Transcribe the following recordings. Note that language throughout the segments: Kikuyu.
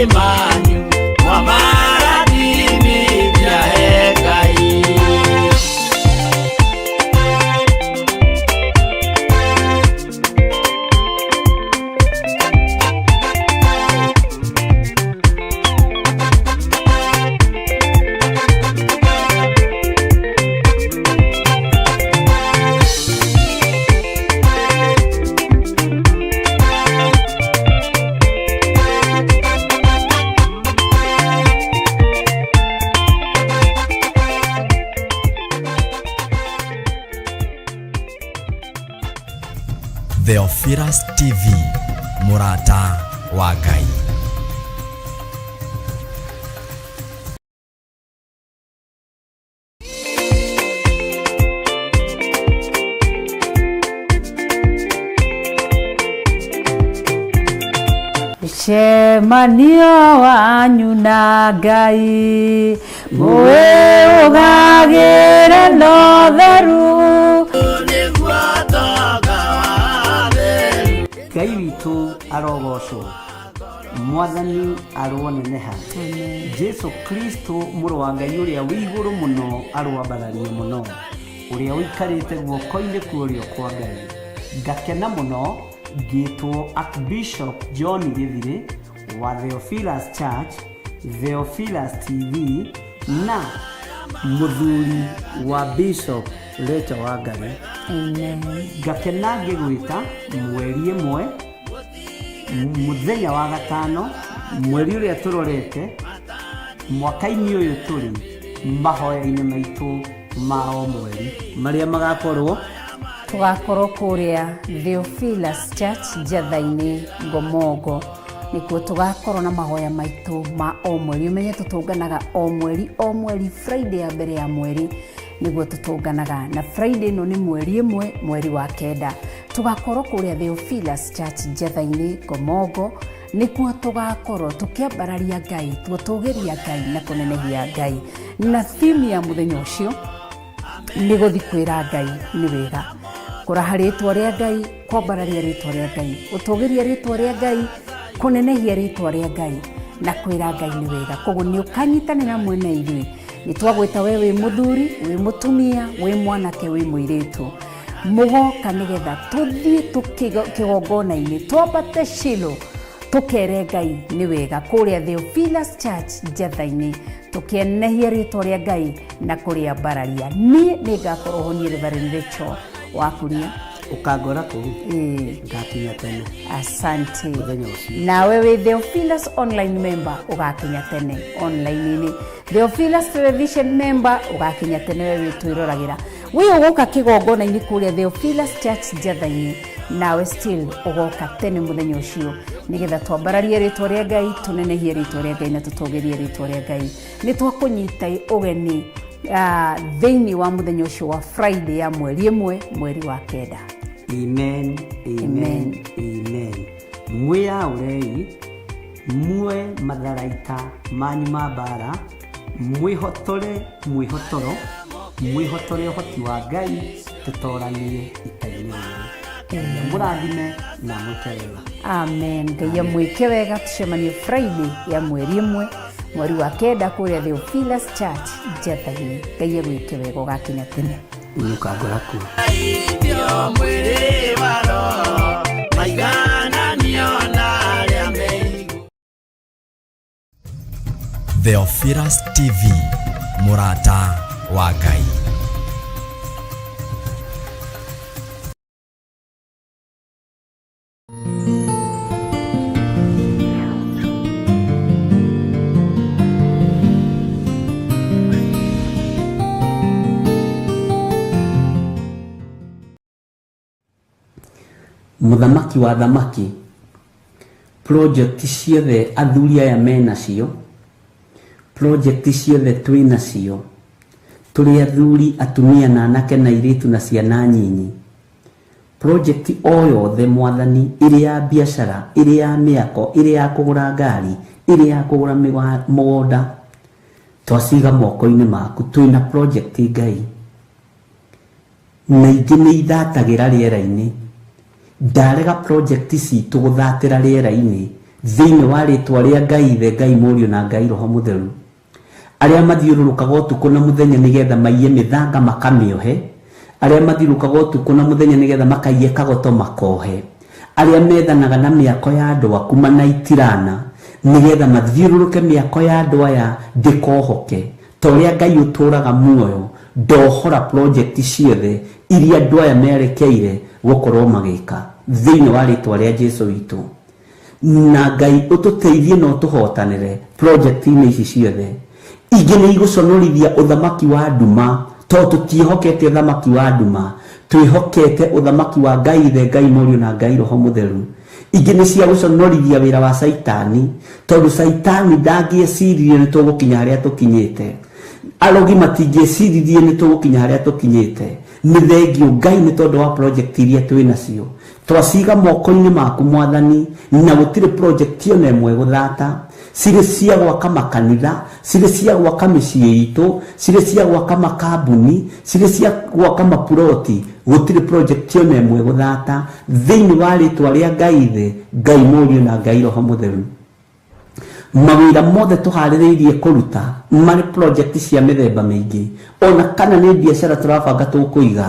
Manyu mwamarathimithia he Ngai. Theophilus TV, mũrata wa Ngai. Mũcemanio wanyu na Ngai mũwĩũgagĩre na ũtheru. Nĩguo tonga wa theru. Ngai witũ arogocwo, Mwathani aroneneha, Jesu Kristo mũrũ wa Ngai ũrĩa wĩ igũrũ mũno aroambarario mũno, ũrĩa ũikarĩte guoko-inĩ kwa ũrĩo kwa Ngai. Ngakena mũno ngĩtwo Archbishop John Gĩthirĩ wa Theophilus Church, Theophilus TV na mũthuri wa Bishop Rachel Wangari. Amen. Ngakena ngĩgwĩta mweri ĩmwe mũthenya wa gatano, mweri ũrĩa tũrorete mwaka-inĩ ũyũ tũrĩ, mahoya-inĩ maitũ ma o mweri marĩa magakorwo tũgakorwo kũrĩa Theophilus Church Njatha-inĩ Ngomongo, nĩkuo tũgakorwo na mahoya maitũ ma o mweri. Ũmenye tũtũnganaga o mweri o mweri Friday ya mbere ya mweri nĩguo tũtũnganaga, na Friday ĩno nĩ mweri ĩmwe mweri wa kenda, tũgakorwo kũrĩa Theophilus Church Njatha-inĩ Ngomongo, nĩkuo tũgakorwo tũkĩambararia Ngai, tũgũtũgĩria Ngai na kũnenehia Ngai. Na theme ya mũthenya ũcio nĩ gũthi kwĩra Ngai nĩ wega, kũraha rĩtwa rĩa Ngai, kwambararia rĩtwa rĩa Ngai, gũtũgĩria rĩtwa rĩa Ngai, kũnenehia rĩtwa rĩa Ngai na kwĩra Ngai nĩ wega. Koguo nĩ ũkanyitanĩra hamwe na ithuĩ. Nĩ twagwĩta we wĩ mũthuri, wĩ mũtumia, wĩ mwanake, wĩ mũirĩtu, mũgoka nĩgetha tũthiĩ kĩgongona-inĩ, twambate Shilo tũkere Ngai nĩ wega kũrĩa Theophilus Church Njatha-inĩ, tũkĩenehia rĩtwa rĩa Ngai na kũrĩambararia. Niĩ nĩ ngakorwo ho, niĩ Reverend Rachel Wakuria. Ũkangora kũu. Ĩĩ. Ngakinya tene. Asante. Mũthenya ũcio. Nawe wĩ Theophilus online member ũgakinya tene online-inĩ, Theophilus television member ũgakinya tene, we wĩ twĩroragĩra, wĩ ũgũka kĩgongona-inĩ kũrĩa Theophilus Church Njatha-inĩ, nawe still ũgoka tene mũthenya ũcio nĩgetha twambararie rĩtwa rĩa Ngai, tũnenehie rĩtwa rĩa Ngai na tũtũgĩrie rĩtwa rĩa Ngai. Nĩ twakũnyita ũgeni thĩinĩ wa mũthenya ũcio wa Friday ya mweri ĩmwe mweri wa kenda. Amen, amen, amen. Mwĩyaũrei, muoe matharaita manyu ma mbara, mwĩhotore mwĩhotoro, mwĩhotore ũhoti wa Ngai, tũtoranie ita-inĩ rĩrĩ. Ngai amũrathime na amwĩke wega. Amen. Ngai amwĩke wega. Tũcemanie Friday ya mweri ĩmwe mweri wa kenda kũrĩa Theophilus Church Njatha-inĩ. Ngai agwĩke wega, ũgakinya tene. Nĩũkangora kuo. Ndio mwĩrĩ wa roho maigananio na arĩa me igũrũ. Theophilus TV, mũrata wa Ngai. Mũthamaki wa thamaki, project ciothe athuri aya menacio, project ciothe twĩ nacio tũrĩ athuri, atumia na anake na airĩtu na ciana nyinyi, project o yothe Mwathani, ĩrĩ ya biacara, ĩrĩ ya mĩako, ĩrĩ ya kũgũra ngari, ĩrĩ ya kũgũra mũgũnda, twaciga moko-inĩ maku. Twĩna project Ngai, na ingĩ nĩ ithatagĩra rĩera-inĩ. Ndarega project citũ gũthatĩra rĩera-inĩ. Thĩinĩ wa rĩtwa rĩa Ngai Ithe, Ngai Mũriũ na Ngai Roho Mũtheru, arĩa mathiũrũrũkaga ũtukũ na mũthenya nĩgetha maiye mĩthanga makamĩohe, arĩa mathiũrũrũkaga ũtukũ na mũthenya nĩgetha makaiye kagoto makohe, arĩa methanaga na mĩako ya andũ aku manaitirana nĩgetha mathiũrũrũke mĩako ya andũ aya ndĩkohoke, ta ũrĩa Ngai ũtũũraga muoyo, ndohora project ciothe iria andũ aya merekeire gũkorwo magĩka thĩinĩ wa rĩtwa rĩa Jesu witũ. Na Ngai ũtũteithie na ũtũhotanĩre project-inĩ ici ciothe. Ingĩ nĩ igũconorithia ũthamaki wa nduma, tondũ tũtiĩhokete ũthamaki wa nduma, twĩhokete ũthamaki wa Ngai Ithe, Ngai Mũriũ na Ngai Roho Mũtheru. Ingĩ nĩ cia gũconorithia wĩra wa Caitani, tondũ Caitani ndangĩeciririe nĩ tũgũkinya harĩa tũkinyĩte. Arogi matingĩeciririe nĩ tũgũkinya harĩa tũkinyĩte. Nĩ thengio Ngai nĩ tondũ wa project iria twĩ nacio. Twaciga moko-inĩ maku Mwathani, na gũtirĩ project ona ĩmwe gũthata. Cirĩ cia gwaka makanitha, cirĩ cia gwaka mĩciĩ itũ, cirĩ cia gwaka makambuni, cirĩ cia gwaka mapuroti, gũtirĩ project ona ĩmwe gũthata. Thĩinĩ wa rĩtwa rĩa Ngai Ithe, Ngai Mũriũ na Ngai Roho Mũtheru. Mawĩra mothe tũharĩrĩirie kũruta marĩ project cia mĩthemba mĩingĩ, ona kana nĩ biacara tũrabanga tũkũiga,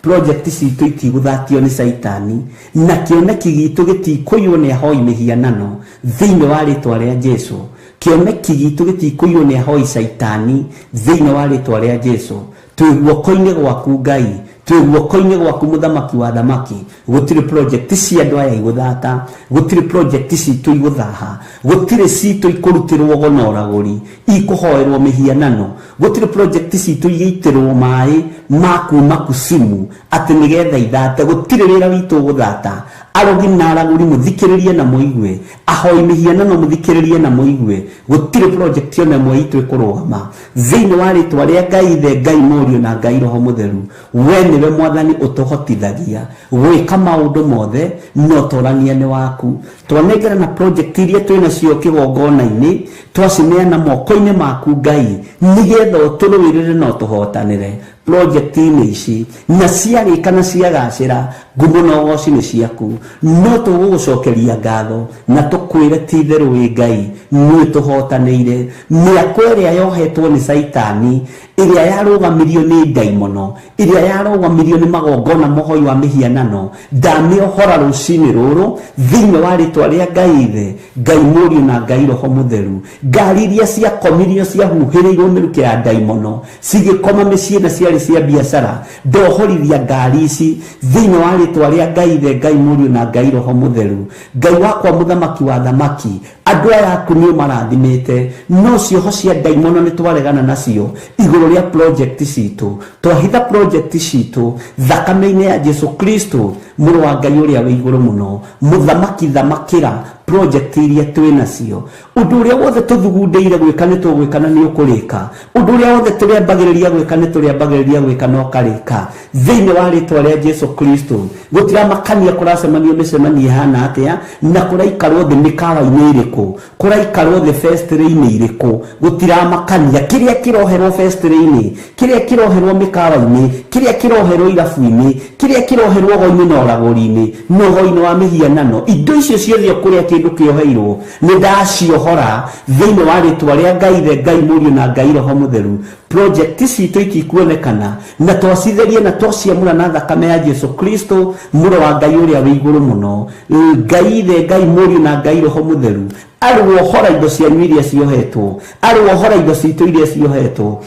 project citũ itigũthatio nĩ Caitani, na kĩoneki gitũ gĩtikũiywo nĩ ahoi mĩhianano thĩinĩ wa rĩtwa rĩa Jesu. Kĩoneki gitũ gĩtikũiywo nĩ ahoi Caitani thĩinĩ wa rĩtwa rĩa Jesu. Twĩ guoko-inĩ gwaku Ngai, twĩ guoko-inĩ gwaku Mũthamaki wa thamaki. Gũtirĩ project cia andũ aya igũthata, gũtirĩ project citũ igũthaha, gũtirĩ citũ ikũrutĩrwo ũgo na ũragũri, ikũhoerwo mĩhianano, gũtirĩ project citũ igĩitĩrwo maĩ ma kuma kusimu atĩ nĩgetha ithate. Gũtirĩ wĩra witũ ũgũthata. Arogi na aragũri mũthikĩrĩrie na mũigue, ahoi mĩhianano mũthikĩrĩrie na mũigue, gũtirĩ project ona ĩmwe itũ ĩkũrũgama thĩinĩ wa rĩtwa rĩa Ngai Ithe, Ngai Mũriũ na Ngai Roho Mũtheru. We nĩwe Mwathani ũtũhotithagia gwĩka maũndũ mothe, na ũtorania nĩ waku. Twanengerana project iria twĩ nacio kĩgongona-inĩ, twacineana moko-inĩ maku Ngai, nĩgetha ũtũrũĩrĩre na ũtũhotanĩre project-inĩ ici, na ciarĩka na ciagacĩra, ngumo na ũgoci nĩ ciaku. No tũgũgũcokeria ngatho na tũkwĩre ti itherũ wĩ Ngai, nĩ ũtũhotanĩire. Mĩako ĩrĩa yohetwo nĩ Caitani, ĩrĩa yarũgamirio nĩ ndaimono, ĩrĩa yarũgamirio nĩ magongona mohoi wa mĩhianano, ndamĩohora rũcinĩ rũrũ thĩinĩ wa rĩtwa rĩa Ngai Ithe, Ngai Mũriũ na Ngai Roho Mũtheru. Ngari iria ciakomirio ciahuhĩrĩirwo mĩrukĩ ya ndaimono cigĩkoma mĩciĩ na ciarĩ cia biacara, ndohorithia ngari ici thĩinĩ wa rĩtwa rĩa Ngai Ithe, Ngai Mũriũ na Ngai Roho Mũtheru. Ngai wakwa Mũthamaki wa thamaki, andũ aya aku nĩ ũmarathimĩte, no cioho cia ndaimono nĩ twaregana nacio igũrũ rĩa project citũ. Twahitha project citũ thakame-inĩ ya Jesu Kristo, mũrũ wa Ngai ũrĩa wĩ igũrũ mũno. Mũthamaki, thamakĩra project iria twĩ nacio. Ũndũ ũrĩa wothe tũthugundĩire gwĩka nĩ tũgwĩka na nĩ ũkũrĩka. Ũndũ ũrĩa wothe tũrĩambagĩrĩria gwĩka nĩ tũrĩambagĩrĩria gwĩka na ũkarĩka. Thĩinĩ wa rĩtwa rĩa Jesu Kristo. Gũtiramakania kũracemanio mĩcemanio ĩhana atĩa, na kũraikarwo thĩ mĩkawa-inĩ ĩrĩkũ, kũraikarwo thĩ festĩrĩ-inĩ irĩkũ, gũtiramakania kĩrĩa kĩroherwo festĩrĩ-inĩ, kĩrĩa kĩroherwo mĩkawa-inĩ, kĩrĩa kĩroherwo irabu-inĩ, kĩrĩa kĩroherwo ũgo-inĩ na ũragũri-inĩ na ũgo-inĩ wa mĩhianano. Indo icio ciothe o kũrĩa kĩndũ kĩoheirwo nĩ ndaciohora thĩinĩ wa rĩtwa rĩa Ngai Ithe, Ngai Mũriũ na Ngai Roho Mũtheru. Project citũ itikuonekana, na twacitheria na twaciamũra na thakame ya Jesu Kristo, mũrũ wa Ngai ũrĩa wĩ igũrũ mũno. Ngai Ithe, Ngai Mũriũ na Ngai Roho Mũtheru arohora indo cianyu iria ciohetwo, arohora indo citũ iria ciohetwo,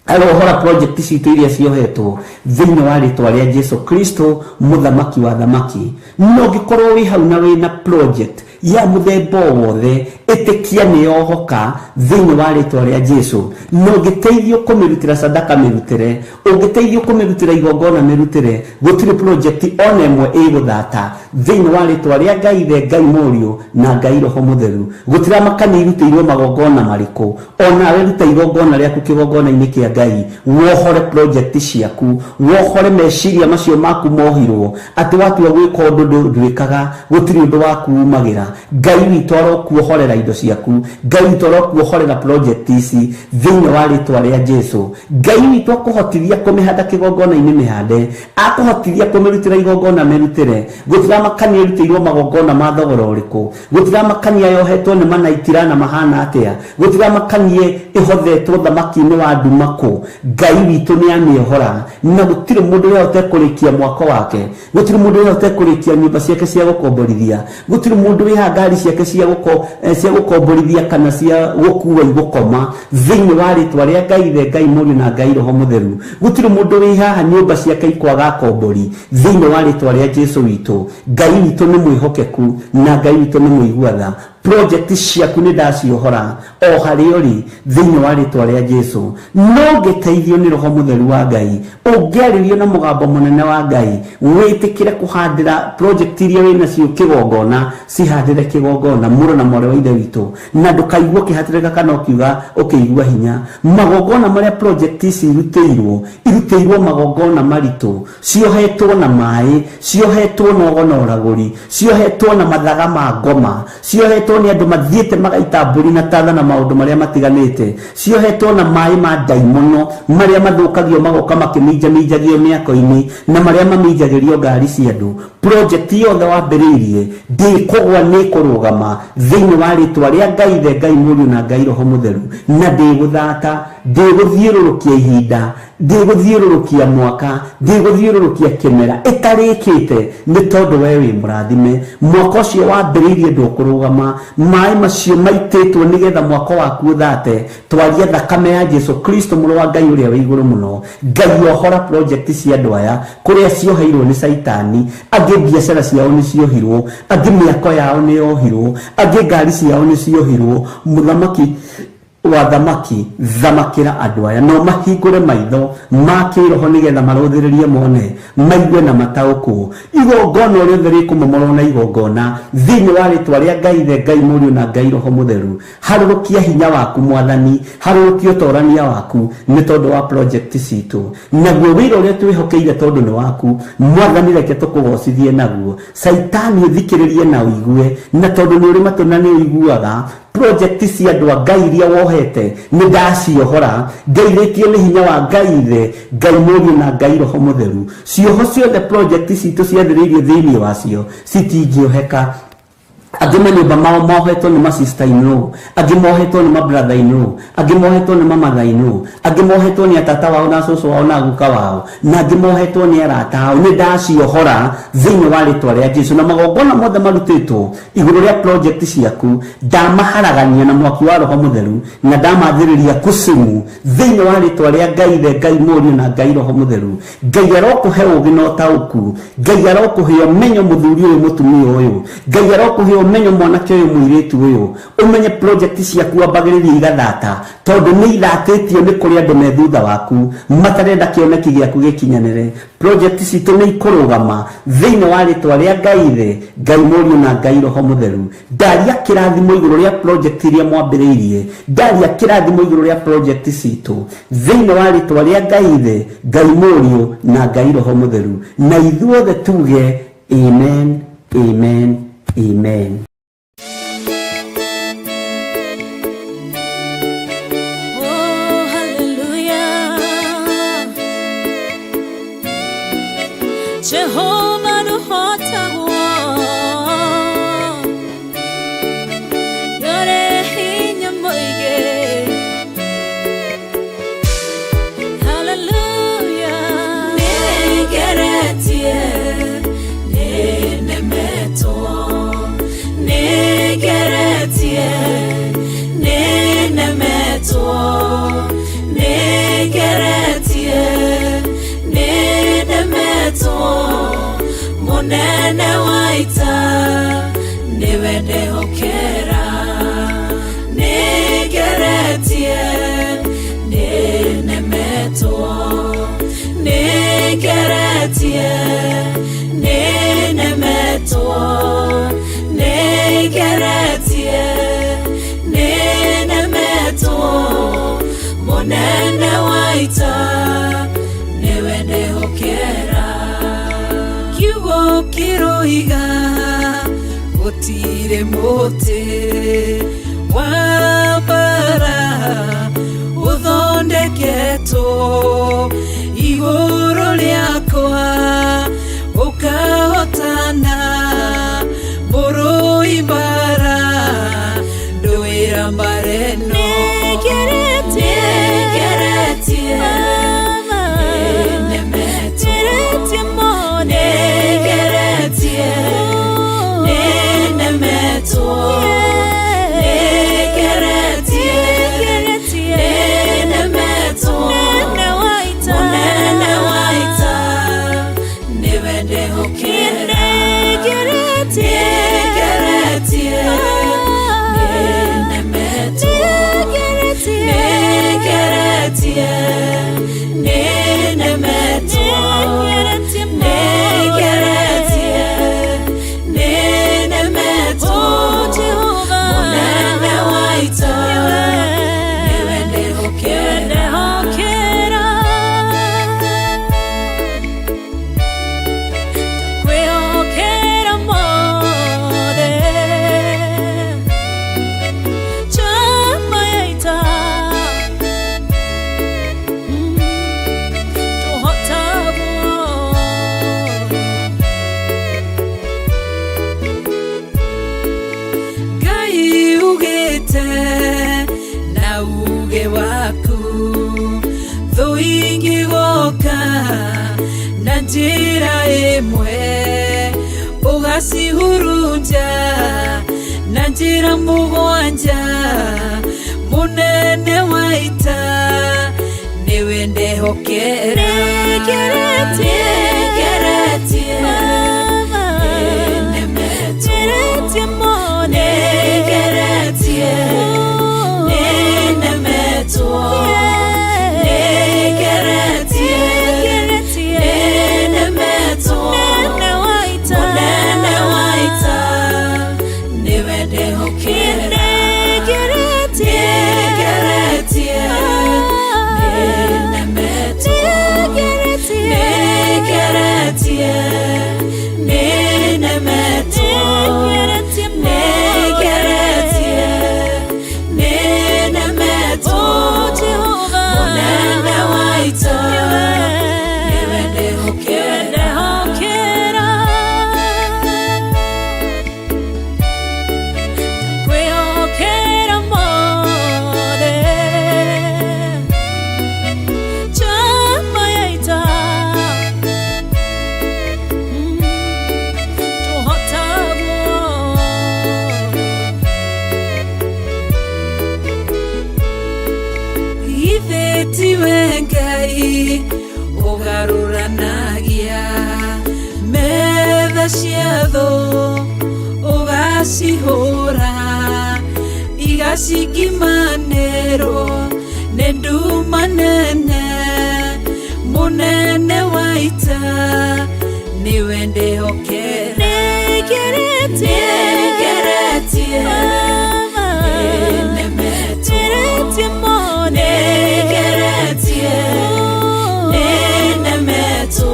arohora project citũ iria ciohetwo thĩinĩ wa rĩtwa rĩa Jesu Kristo, Mũthamaki wa thamaki. No ũngĩkorwo wĩ hau na wĩna project ya mũthemba o wothe, ĩtĩkia nĩ yohoka thĩinĩ wa rĩtwa rĩa Jesu. Na ũngĩteithio kũmĩrutĩra sadaka, mĩrutĩre. Ũngĩteithio kũmĩrutĩra igongona, mĩrutĩre. Gũtirĩ project ona ĩmwe ĩgũthata thĩinĩ wa rĩtwa rĩa Ngai Ithe, Ngai Mũriũ na Ngai Roho Mũtheru. Gũtiramakania irutĩirwo magongona marĩkũ, onawe ruta igongona rĩaku kĩgongona-inĩ kĩa Ngai, wohore project ciaku, wohore meciria macio maku mohirwo atĩ watua gwĩka ũndũ ndwĩkaga, gũtirĩ ũndũ waku umagĩra. Ngai witũ arokuohorera arokuohorera indo ciaku, Ngai witũ arokuohorera project ici thĩinĩ wa rĩtwa rĩa Jesu. Ngai witũ akũhotithia kũmĩhanda kĩgongona-inĩ mĩhande, akũhotithia kũmĩrutĩra igongona mĩrutĩre. Gũtiramakania ĩrutĩirwo magongona ma thogora ũrĩkũ, gũtiramakania yohetwo nĩ manaitira na mahana atĩa, gũtiramakanie ĩhothetwo thamaki-inĩ wa nduma kũ. Ngai witũ nĩ amĩohora, na gũtirĩ mũndũ ũrĩa ũtekũrĩkia mwako wake, gũtirĩ mũndũ ũrĩa ũtekũrĩkia nyũmba ciake cia gũkomborithia, gũtirĩ mũndũ wĩha ngari ciake cia gũkomborithia kana cia gũkua igũkoma thĩinĩ wa rĩtwa rĩa Ngai Ithe, Ngai Mũriũ na Ngai Roho Mũtheru. Gũtirĩ mũndũ wĩ haha nyũmba ciake ikwaga akombori thĩinĩ wa rĩtwa rĩa Jesu witũ. Ngai witũ nĩ mwĩhokeku na Ngai witũ nĩ mũigua tha. Project ciaku nĩ ndaciohora o harĩa ũrĩ thĩinĩ wa rĩtwa rĩa Jesu. No ngĩteithio nĩ Roho Mũtheru wa Ngai, ũngĩarĩrio na mũgambo mũnene wa Ngai, wĩtĩkĩre kũhandĩra project iria wĩnacio kĩgongona, cihandĩre kĩgongona mũrũ na mwarĩ wa Ithe witũ, na ndũkaigue ũkĩhatĩrĩka kana ũkiuga ũkĩigua hinya. Magongona marĩa project ici irutĩirwo, irutĩirwo magongona maritũ, ciohetwo na maĩ, ciohetwo na ũgo na ũragũri, ciohetwo na mathaga ma ngoma, ciohetwo nĩ andũ mathiĩte magaita mbũri na tatha na maũndũ marĩa matiganĩte, ciohetwo na maĩ ma ndaimono marĩa mathũkagio magoka makĩminjaminjagio mĩako-inĩ na marĩa maminjagĩrio ngari cia andũ. Project yothe wambĩrĩirie ndĩkũgwa nĩ kũrũgama thĩinĩ wa rĩtwa rĩa Ngai Ithe, Ngai Mũriũ na Ngai Roho Mũtheru, na ndĩgũthata, ndĩgũthiũrũrũkia ihinda, ndĩgũthiũrũrũkia mwaka, ndĩgũthiũrũrũkia kĩmera ĩtarĩkĩte, nĩ tondũ we wĩ mũrathime. Mwaka ũcio wambĩrĩirie ndũkũrũgama, maĩ macio maitĩtwo nĩgetha mwaka waku ũthate. Twaria thakame ya Jesu Kristo mũrũ wa Ngai ũrĩa wĩ igũrũ mũno. Ngai ohora project cia andũ aya kũrĩa cioheirwo nĩ Caitani, angĩ biacara ciao nĩ ciohirwo, angĩ mĩako yao nĩ yohirwo, angĩ ngari ciao nĩ ciohirwo. Mũthamaki wa thamaki, thamakĩra andũ aya, no mahingũre maitho ma kĩroho nĩgetha marũthĩrĩrie mone, maigue na mataũkwo. Igongona o rĩothe rĩkũmomorwo na igongona thĩinĩ wa rĩtwa rĩa Ngai Ithe, Ngai Mũriũ na Ngai Roho Mũtheru. Harũrũkia hinya waku Mwathani, harũrũkia ũtorania waku nĩ tondũ wa project citũ, naguo wĩra ũrĩa twĩhokeire tondũ nĩ waku Mwathani, reke tũkũgocithie naguo. Caitani ũthikĩrĩrie na ũigue, na tondũ nĩ ũrĩ matũ na nĩ ũiguaga, project cia andũ a Ngai iria wohete nĩ ndaciohora, ngeithĩtio nĩ hinya wa Ngai Ithe, Ngai Mũriũ na Ngai Roho Mũtheru. Cioho ciothe project citũ ciathĩrĩirio thĩinĩ wacio citingĩoheka. Angĩ manyũmba mao mohetwo nĩ ma sister in law, angĩ mohetwo nĩ ma brother in law, angĩ mohetwo nĩ ma mother in law, angĩ mohetwo nĩ atata wao na cũcũ wao na guka wao, na angĩ mohetwo nĩ arata ao. Nĩ ndaciohora thĩinĩ wa rĩtwa rĩa Jesu, na magongona mothe marutĩtwo igũrũ rĩa project ciaku ndamaharagania na mwaki wa Roho Mũtheru, na ndamathĩrĩria kusimu thĩinĩ wa rĩtwa rĩa Ngai Ithe, Ngai Mũriũ na Ngai Roho Mũtheru. Ngai arokũhe ũũgĩ na ũtaũku, Ngai arokũhe ũmenyo mũthuri ũyũ mũtumia ũyũ, Ngai arokũhe ũmenyo mwanake ũyũ mũirĩtu ũyũ, ũmenye project ciaku wambagĩrĩria igathata, tondũ nĩ ithatĩtio nĩ kũrĩ andũ me thutha waku matarenda kĩoneki gĩaku gĩkinyanĩre. Project citũ nĩ ikũrũgama thĩinĩ wa rĩtwa rĩa Ngai Ithe, Ngai Mũriũ na Ngai Roho Mũtheru. Ndaria kĩrathimo igũrũ rĩa project iria mwambĩrĩirie, ndaria kĩrathimo igũrũ rĩa project citũ thĩinĩ wa rĩtwa rĩa Ngai Ithe, Ngai Mũriũ na Ngai Roho Mũtheru, na ithuothe tuge amen, amen, amen. Oh, hallelujah. Jehovah nũhotagwo, nĩũrĩ hinya mũingĩ. Hallelujah. Nĩngeretie, nĩnemetwo, nĩngeretie, nĩnemetwo, nĩngeretie, nĩnemetwo, mũnene wa ita nĩwe ndehokera. Nĩngeretie, nĩnemetwo, nĩngeretie, nĩnemetwo, nĩngeretie, nĩnemetwo, mũnene wa ita nĩwe ndehokera. Kiugo kĩroiga gũtirĩ mũtĩ Wa mbara ũthondeketwo igũrũ rĩakwa ũkahotana mũrũi mbara ndũĩra mbara ĩno. Nĩngeretie, nĩnemetwo. Nĩngeretie, nĩnemetwo. Nĩngeretie, nĩnemetwo. Mũnene wa ita nĩwe ndĩhokera. Nĩngeretie, nĩnemetwo. Nĩngeretie, nĩnemetwo. Nĩngeretie, nĩnemetwo. Mũnene wa ita nĩwe ndĩhokera. Kwĩhokera mothe chama ya ita tũhotagwo. Ngai ugĩte na uge waku thũ ingĩgoka na njĩra ĩmwe ũgacihurunja na njĩra mũgwanja. Mũnene wa ita nĩwe ndehokera. Nĩngeretie, Nĩngeretie, nĩnemetwo. Nĩngeretie, nĩnemetwo. Nĩngeretie, nĩnemetwo. Mũnene wa ita nĩwe ndĩhokera. Nĩngeretie, nĩnemetwo. Nĩngeretie, nĩnemetwo. Nĩngeretie, nĩnemetwo. Mũnene wa ita nĩwe ndĩhokera. Kwĩhokera mothe chama ya ita tũhotagwo. Ithe tiwe Ngai ũgarũranagia metha cia thũ ũgacihũra igacikimanĩrwo nĩ nduma nene. Mũnene wa ita nĩwe ndĩhokera. Nĩngeretie, nĩnemetwo. Nĩngeretie, nĩnemetwo.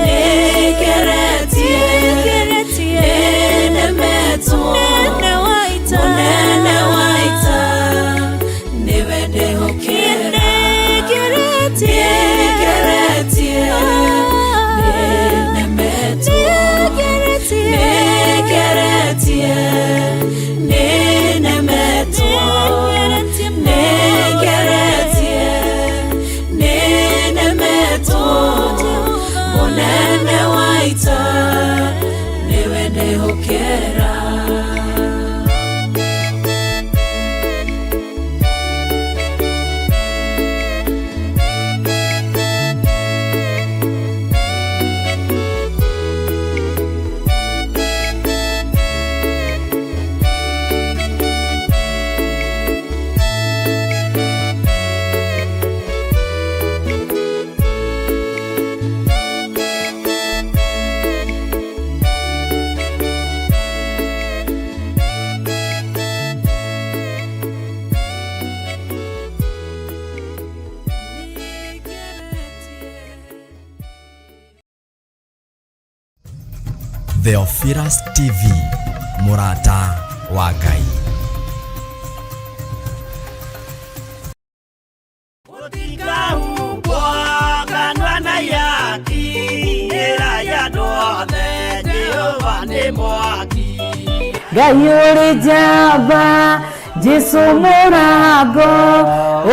Nĩngeretie, nĩnemetwo. Mũnene wa ita nĩwe ndĩhokera. Nĩngeretie, nĩnemetwo. Nĩngeretie, nĩnemetwo. Nĩngeretie, nĩnemetwo. Mũnene wa ita nĩwe ndĩhokera. Theophilus TV, mũrata wa Ngai. Mwaki. Ngai ũrĩ njamba, Jesu mũrango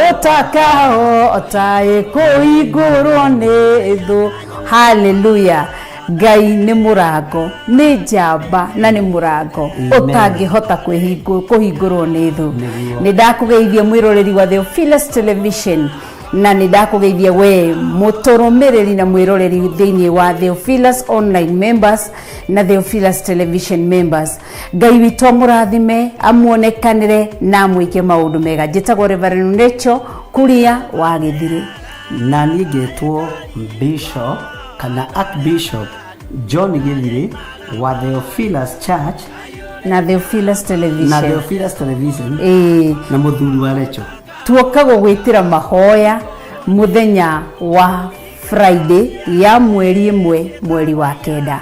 ũtakahota kũhingũrwo nĩ thũ. Haleluya. Ngai nĩ mũrango, nĩ njamba na nĩ mũrango ũtangĩhota kũhingũrwo nĩ thũ. Nĩguo. Nĩ ndakũgeithia mwĩroreri wa Theophilus Television, na nĩ ndakũgeithia we mũtũrũmĩrĩri na mwĩroreri thĩinĩ wa Theophilus Online Members na Theophilus Television Members. Ngai witũ amũrathime, amuonekanĩre na amwĩke maũndũ mega. Njĩtagwo Reverend Rachel Kuria wa Gĩthirĩ. Na niĩ ngetwo Bishop kana Archbishop John Gĩthirĩ wa Theophilus Church na Theophilus na Television. Theophilus Television Ĩĩ. Na mũthuri wa Rachel. Tuoka gũgwĩtĩra mahoya mũthenya wa Friday ya mweri 1 mweri wa 9.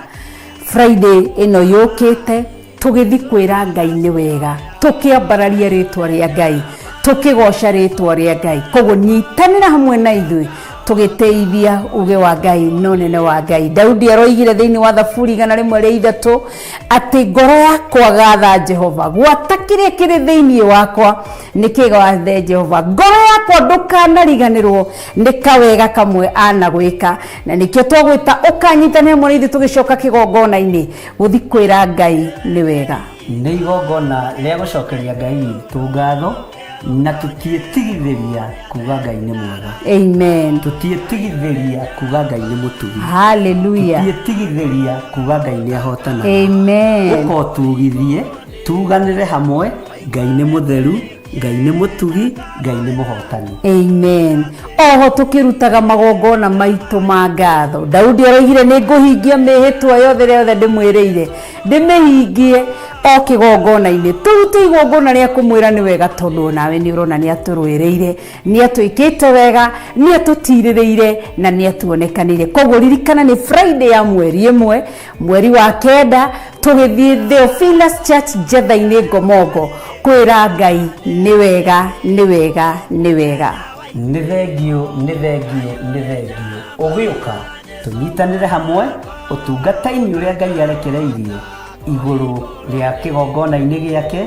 Friday ĩno yũkĩte tũgĩthi kwĩra Ngai nĩ wega, tũkĩambararia rĩtwa rĩa Ngai, tũkĩgoca rĩtwa rĩa Ngai. Koguo nyitanĩra hamwe na ithuĩ tũgĩteithia uge wa Ngai na ũnene wa Ngai. Daudi aroigire thĩinĩ wa Thaburi 103 atĩ ngoro yakwa gatha Jehova, gwata kĩrĩa kĩrĩ thĩinĩ wakwa nĩ kĩgathe Jehova. Ngoro yakwa ndũkanariganĩrwo nĩ kawega kamwe anagwĩka, na nĩkĩo twagwĩta ũkanyitanĩra hamwe na ithuĩ tũgĩcoka kĩgongona-inĩ gũthi kwĩra Ngai nĩ wega. Nĩ igongona rĩa gũcokeria Ngai witũ ngatho, na tũtiĩtigithĩria kuga Ngai nĩ mwega. Amen. Tũtiĩtigithĩria kuga Ngai nĩ mũtugi. Hallelujah. Tũtiĩtigithĩria kuga Ngai nĩ ahotanaga. Amen. Ũka ũtugithie, tuganĩre hamwe, Ngai nĩ mũtheru, Ngai nĩ mũtugi, Ngai nĩ mũhotani. Amen. Oho tũkĩrutaga magongona maitũ ma ngatho, Daudi aroigire nĩ ngũhingia mĩhĩtwa yothe ĩrĩa yothe ndĩmwĩrĩire, ndĩmĩhingie o kĩgongona-inĩ. Tũrute igongona rĩa kũmwĩra nĩ wega, tondũ nawe nĩ ũrona nĩ atũrũĩrĩire, nĩ atwĩkĩte wega, nĩ atũtirĩrĩire na nĩ atuonekanĩire. Koguo ririkana nĩ Friday ya mweri 1 mweri wa 9 tũgĩthiĩ Theophilus Church Njetha-inĩ Ngomongo kwĩra Ngai nĩ wega, nĩ wega, nĩ wega. Nĩ thengio, nĩ thengio, nĩ thengio. Ũgĩũka tũnyitanĩre hamwe ũtungata-inĩ ũrĩa Ngai arekereirie igũrũ rĩa kĩgongona-inĩ gĩake,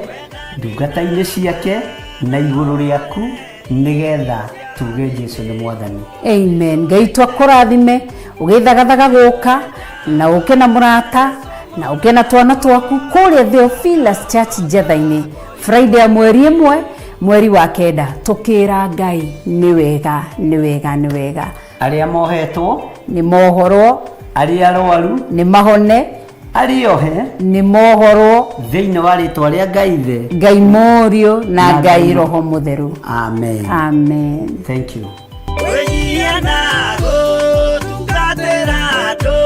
ndungata-inĩ ciake na igũrũ rĩaku, nĩgetha tuge Jesu nĩ Mwathani. Amen. Ngai twakũrathime ũgĩthagathaga gũka na ũke na mũrata na ũke na twana twaku kũrĩa Theophilus Church Njetha-inĩ Friday ya mweri 1 mweri wa 9 tũkĩra Ngai nĩ wega, nĩ wega, nĩ wega. Arĩa mohetwo nĩ mohorwo, arĩa arwaru nĩ mahone, arĩa ohe nĩ mohorwo, thĩinĩ wa rĩtwa rĩa Ngai Ithe, Ngai Mũriũ na na Ngai Ngai Roho Mũtheru. Amen. Amen. Thank you. Kwĩnyihia na gũtungatĩra andũ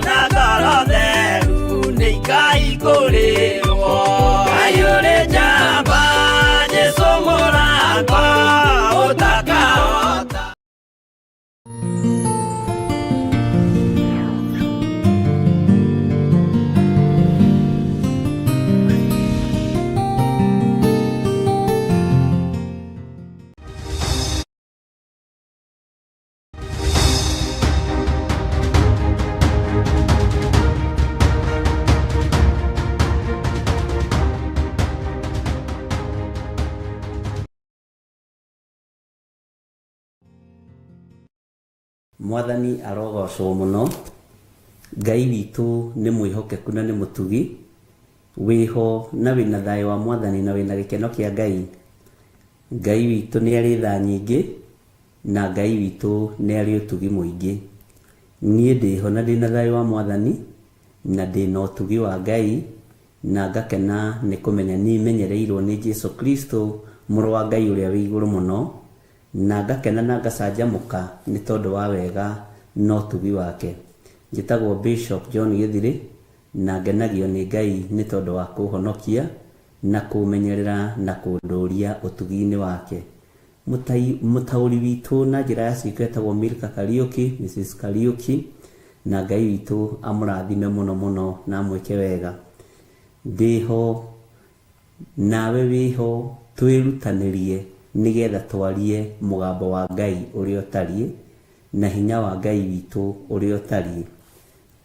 na ngoro theru nĩ ikaihingũrĩrwo. Ngai ũrĩ njamba, Jesũ mũrango ũtakahota. Mwathani arogocwo mũno. Ngai witũ nĩ mwĩhokeku na nĩ mũtugi, wĩho na wĩna thayũ wa Mwathani na wĩna gĩkeno kĩa Ngai. Ngai witũ nĩ arĩ tha nyingĩ na Ngai witũ nĩ arĩ ũtugi mũingĩ. Niĩ ndĩho na ndĩna thayũ wa Mwathani na ndĩna ũtugi wa Ngai, na ngakena nĩ kũmenya nĩmenyereirwo nĩ Jesu Kristo mũrũ wa Ngai ũrĩa wĩ igũrũ mũno, na ngakena na ngacanjamũka nĩ tondũ wa wega na ũtugi wake. Njĩtagwo Bishop John Gĩthirĩ na ngenagio nĩ Ngai nĩ tondũ wa kũhonokia na kũmenyerera na kũndũria ũtugi-inĩ wake. Mũtaũri witũ na njĩra ya ciĩko etagwo Milka Kariũki, Mrs Kariũki, na Ngai witũ amũrathime mũno mũno na amwĩke wega. Ndĩho nawe wĩho, twĩrutanĩrie nĩgetha twarie mũgambo wa Ngai ũrĩa ũtariĩ na hinya wa Ngai witũ ũrĩa ũtariĩ.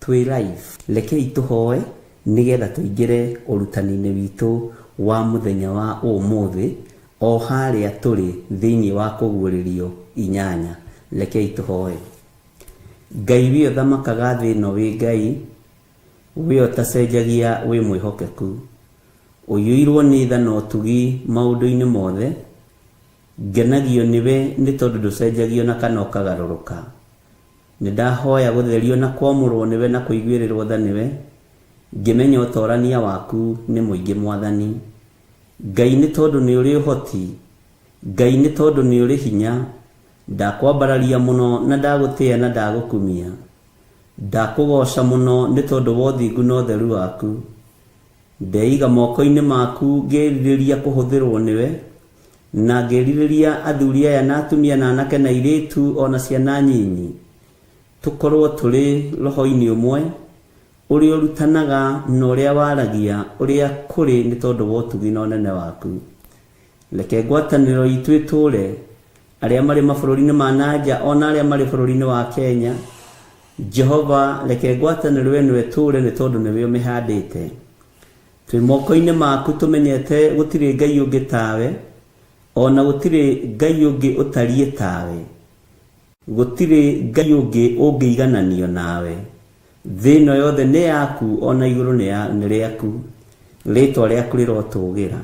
Twĩ live, rekei tũhoe Nĩgetha tũingĩre ũrutani-inĩ witũ wa mũthenya wa ũmũthĩ o harĩa tũrĩ thĩinĩ wa kũguũrĩrio 8. Rekei tũhoe. Ngai wĩ ũthamakaga thĩ ĩno wĩ Ngai, wĩ ũtacenjagia wĩ mwĩhokeku. Ũiyũirwo nĩ tha na ũtugi maũndũ-inĩ mothe, ngenagio nĩwe nĩ tondũ ndũcenjagio na kana ũkagarũrũka. Nĩ ndahoya gũtherio na kwamũrwo nĩwe na kũiguĩrĩrwo tha nĩwe, ngĩmenya ũtorania waku nĩ mũingĩ Mwathani. Ngai nĩ tondũ nĩ ũrĩ ũhoti, Ngai nĩ tondũ nĩ ũrĩ hinya, ndakwambararia mũno na ndagũtĩĩa na ndagũkumia. Ndakũgooca mũno nĩ tondũ wa ũthingu na ũtheru waku. Ndeiga moko-inĩ maku ngĩrirĩria kũhũthĩrwo nĩwe, na ngĩrirĩria athuri aya na atumia na anake na airĩtu o na ciana nyinyi, tũkorwo tũrĩ roho-inĩ ũmwe, ũrĩa ũrutanaga na ũrĩa waragia ũrĩa kũrĩ nĩ tondũ wa ũtugi na ũnene waku. Reke ngwatanĩro itũ ĩtũũre, arĩa marĩ mabũrũri-inĩ ma na nja o na arĩa marĩ bũrũri-inĩ wa Kenya. Jehova, reke ngwatanĩro ĩno ĩtũũre nĩ tondũ nĩwe ũmĩhandĩte. Twĩ moko-inĩ maku tũmenyete gũtirĩ Ngai ũngĩ tawe, o na gũtirĩ Ngai ũngĩ ũtariĩ tawe. Gũtirĩ Ngai ũngĩ ũngĩigananio nawe. Thĩ ĩno yothe nĩ yaku o na igũrũ nĩ rĩaku. Rĩĩtwa rĩaku rĩrotũũgĩra.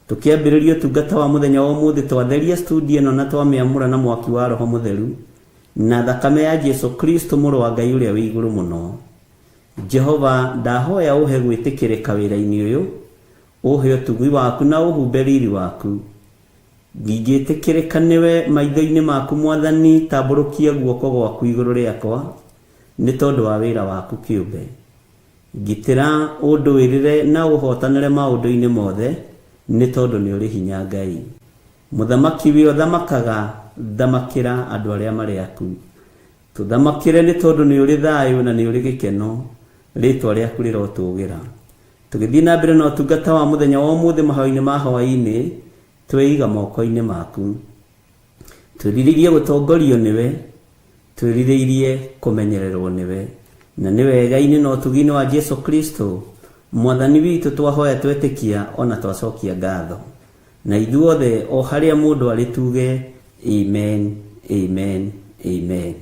Tũkĩambĩrĩria ũtungata wa mũthenya wa ũmũthĩ twatheria studio ĩno na twamĩamũra na mwaki wa Roho Mũtheru na thakame ya Jesu Kristo mũrũ wa Ngai ũrĩa wĩ igũrũ mũno. Jehova, ndahoya ũhe gwĩtĩkĩrĩka wĩra-inĩ ũyũ, ũhe ũtugi waku na ũhumbe riri waku. Ingĩtĩkĩrĩka nĩwe maitho-inĩ maku Mwathani, tambũrũkia guoko gwaku igũrũ rĩakwa nĩ tondũ wa wĩra waku kĩũmbe. Ngitĩra ũndũĩrĩre na ũhootanĩre maũndũ-inĩ mothe nĩ tondũ nĩ ũrĩ hinya Ngai. Mũthamaki wĩ ũthamakaga, thamakĩra andũ arĩa marĩ aku. Tũthamakĩre nĩ tondũ nĩ ũrĩ thayũ na nĩ ũrĩ gĩkeno, rĩĩtwa rĩaku rĩrotũũgĩra. Tũgĩthiĩ na mbere na ũtungata wa mũthenya wa ũmũthĩ mahoya-inĩ ma hwaĩ-inĩ, tweiga moko-inĩ maku. Twĩrirĩirie gũtongorio nĩwe, twĩrirĩirie kũmenyererwo nĩwe. Na nĩ wega-inĩ na ũtugi-inĩ wa Jesu Kristo, Mwathani witũ twahoya twetĩkia ona twacokia ngatho. Na ithuothe o harĩa mũndũ arĩ tuge amen, amen, amen.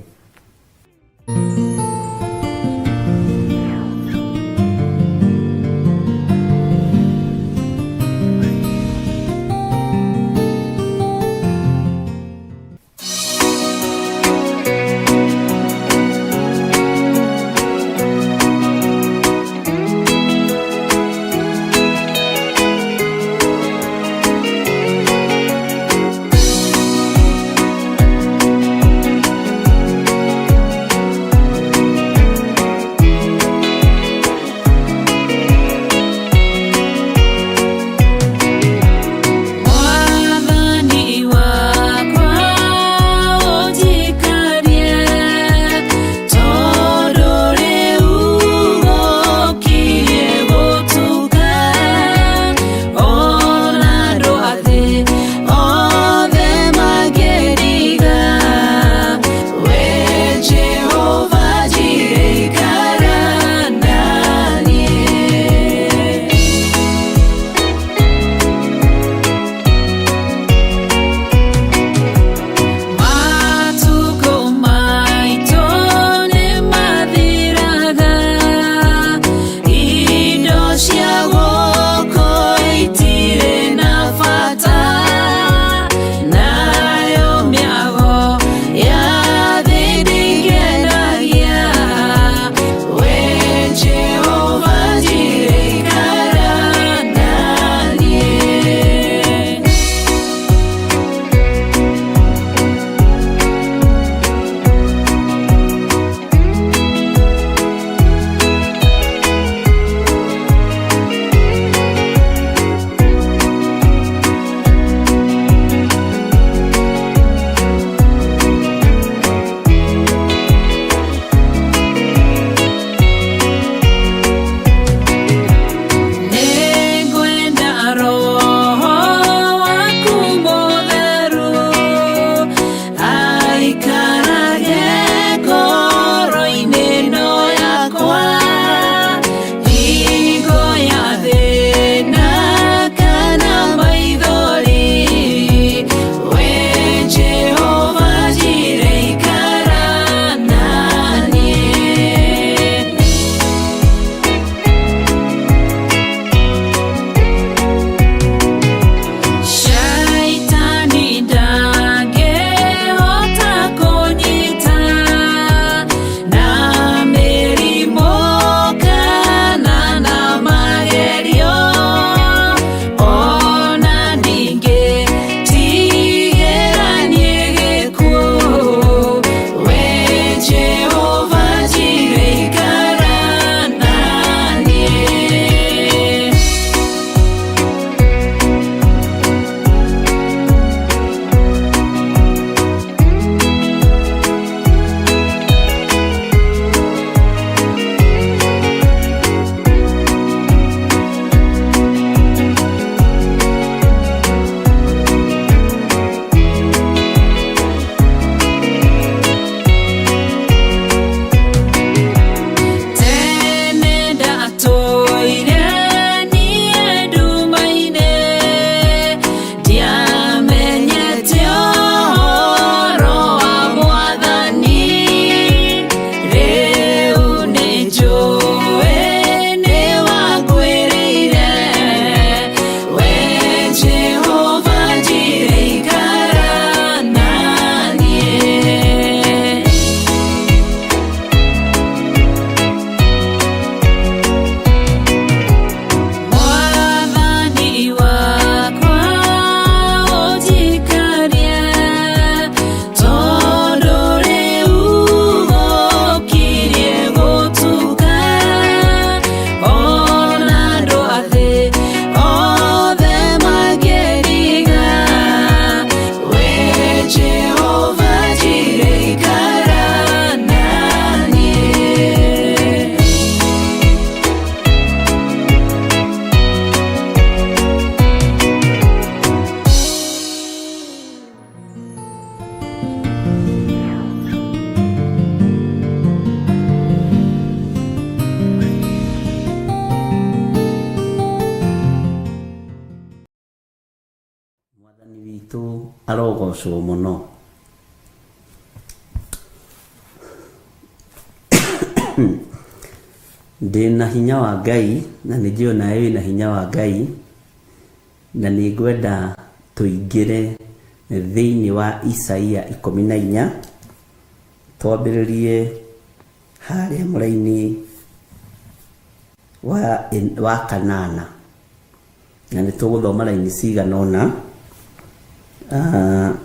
Mwathani witũ arogocwo mũno. Ndĩna hinya wa Ngai na nĩ njũĩ onawe wĩna hinya wa Ngai, na nĩ ngwenda tũingĩre thĩinĩ wa Isaia 14, twambĩrĩrie harĩa mũraini wa kanana, na nĩ tũgũthoma raini cigana ũna.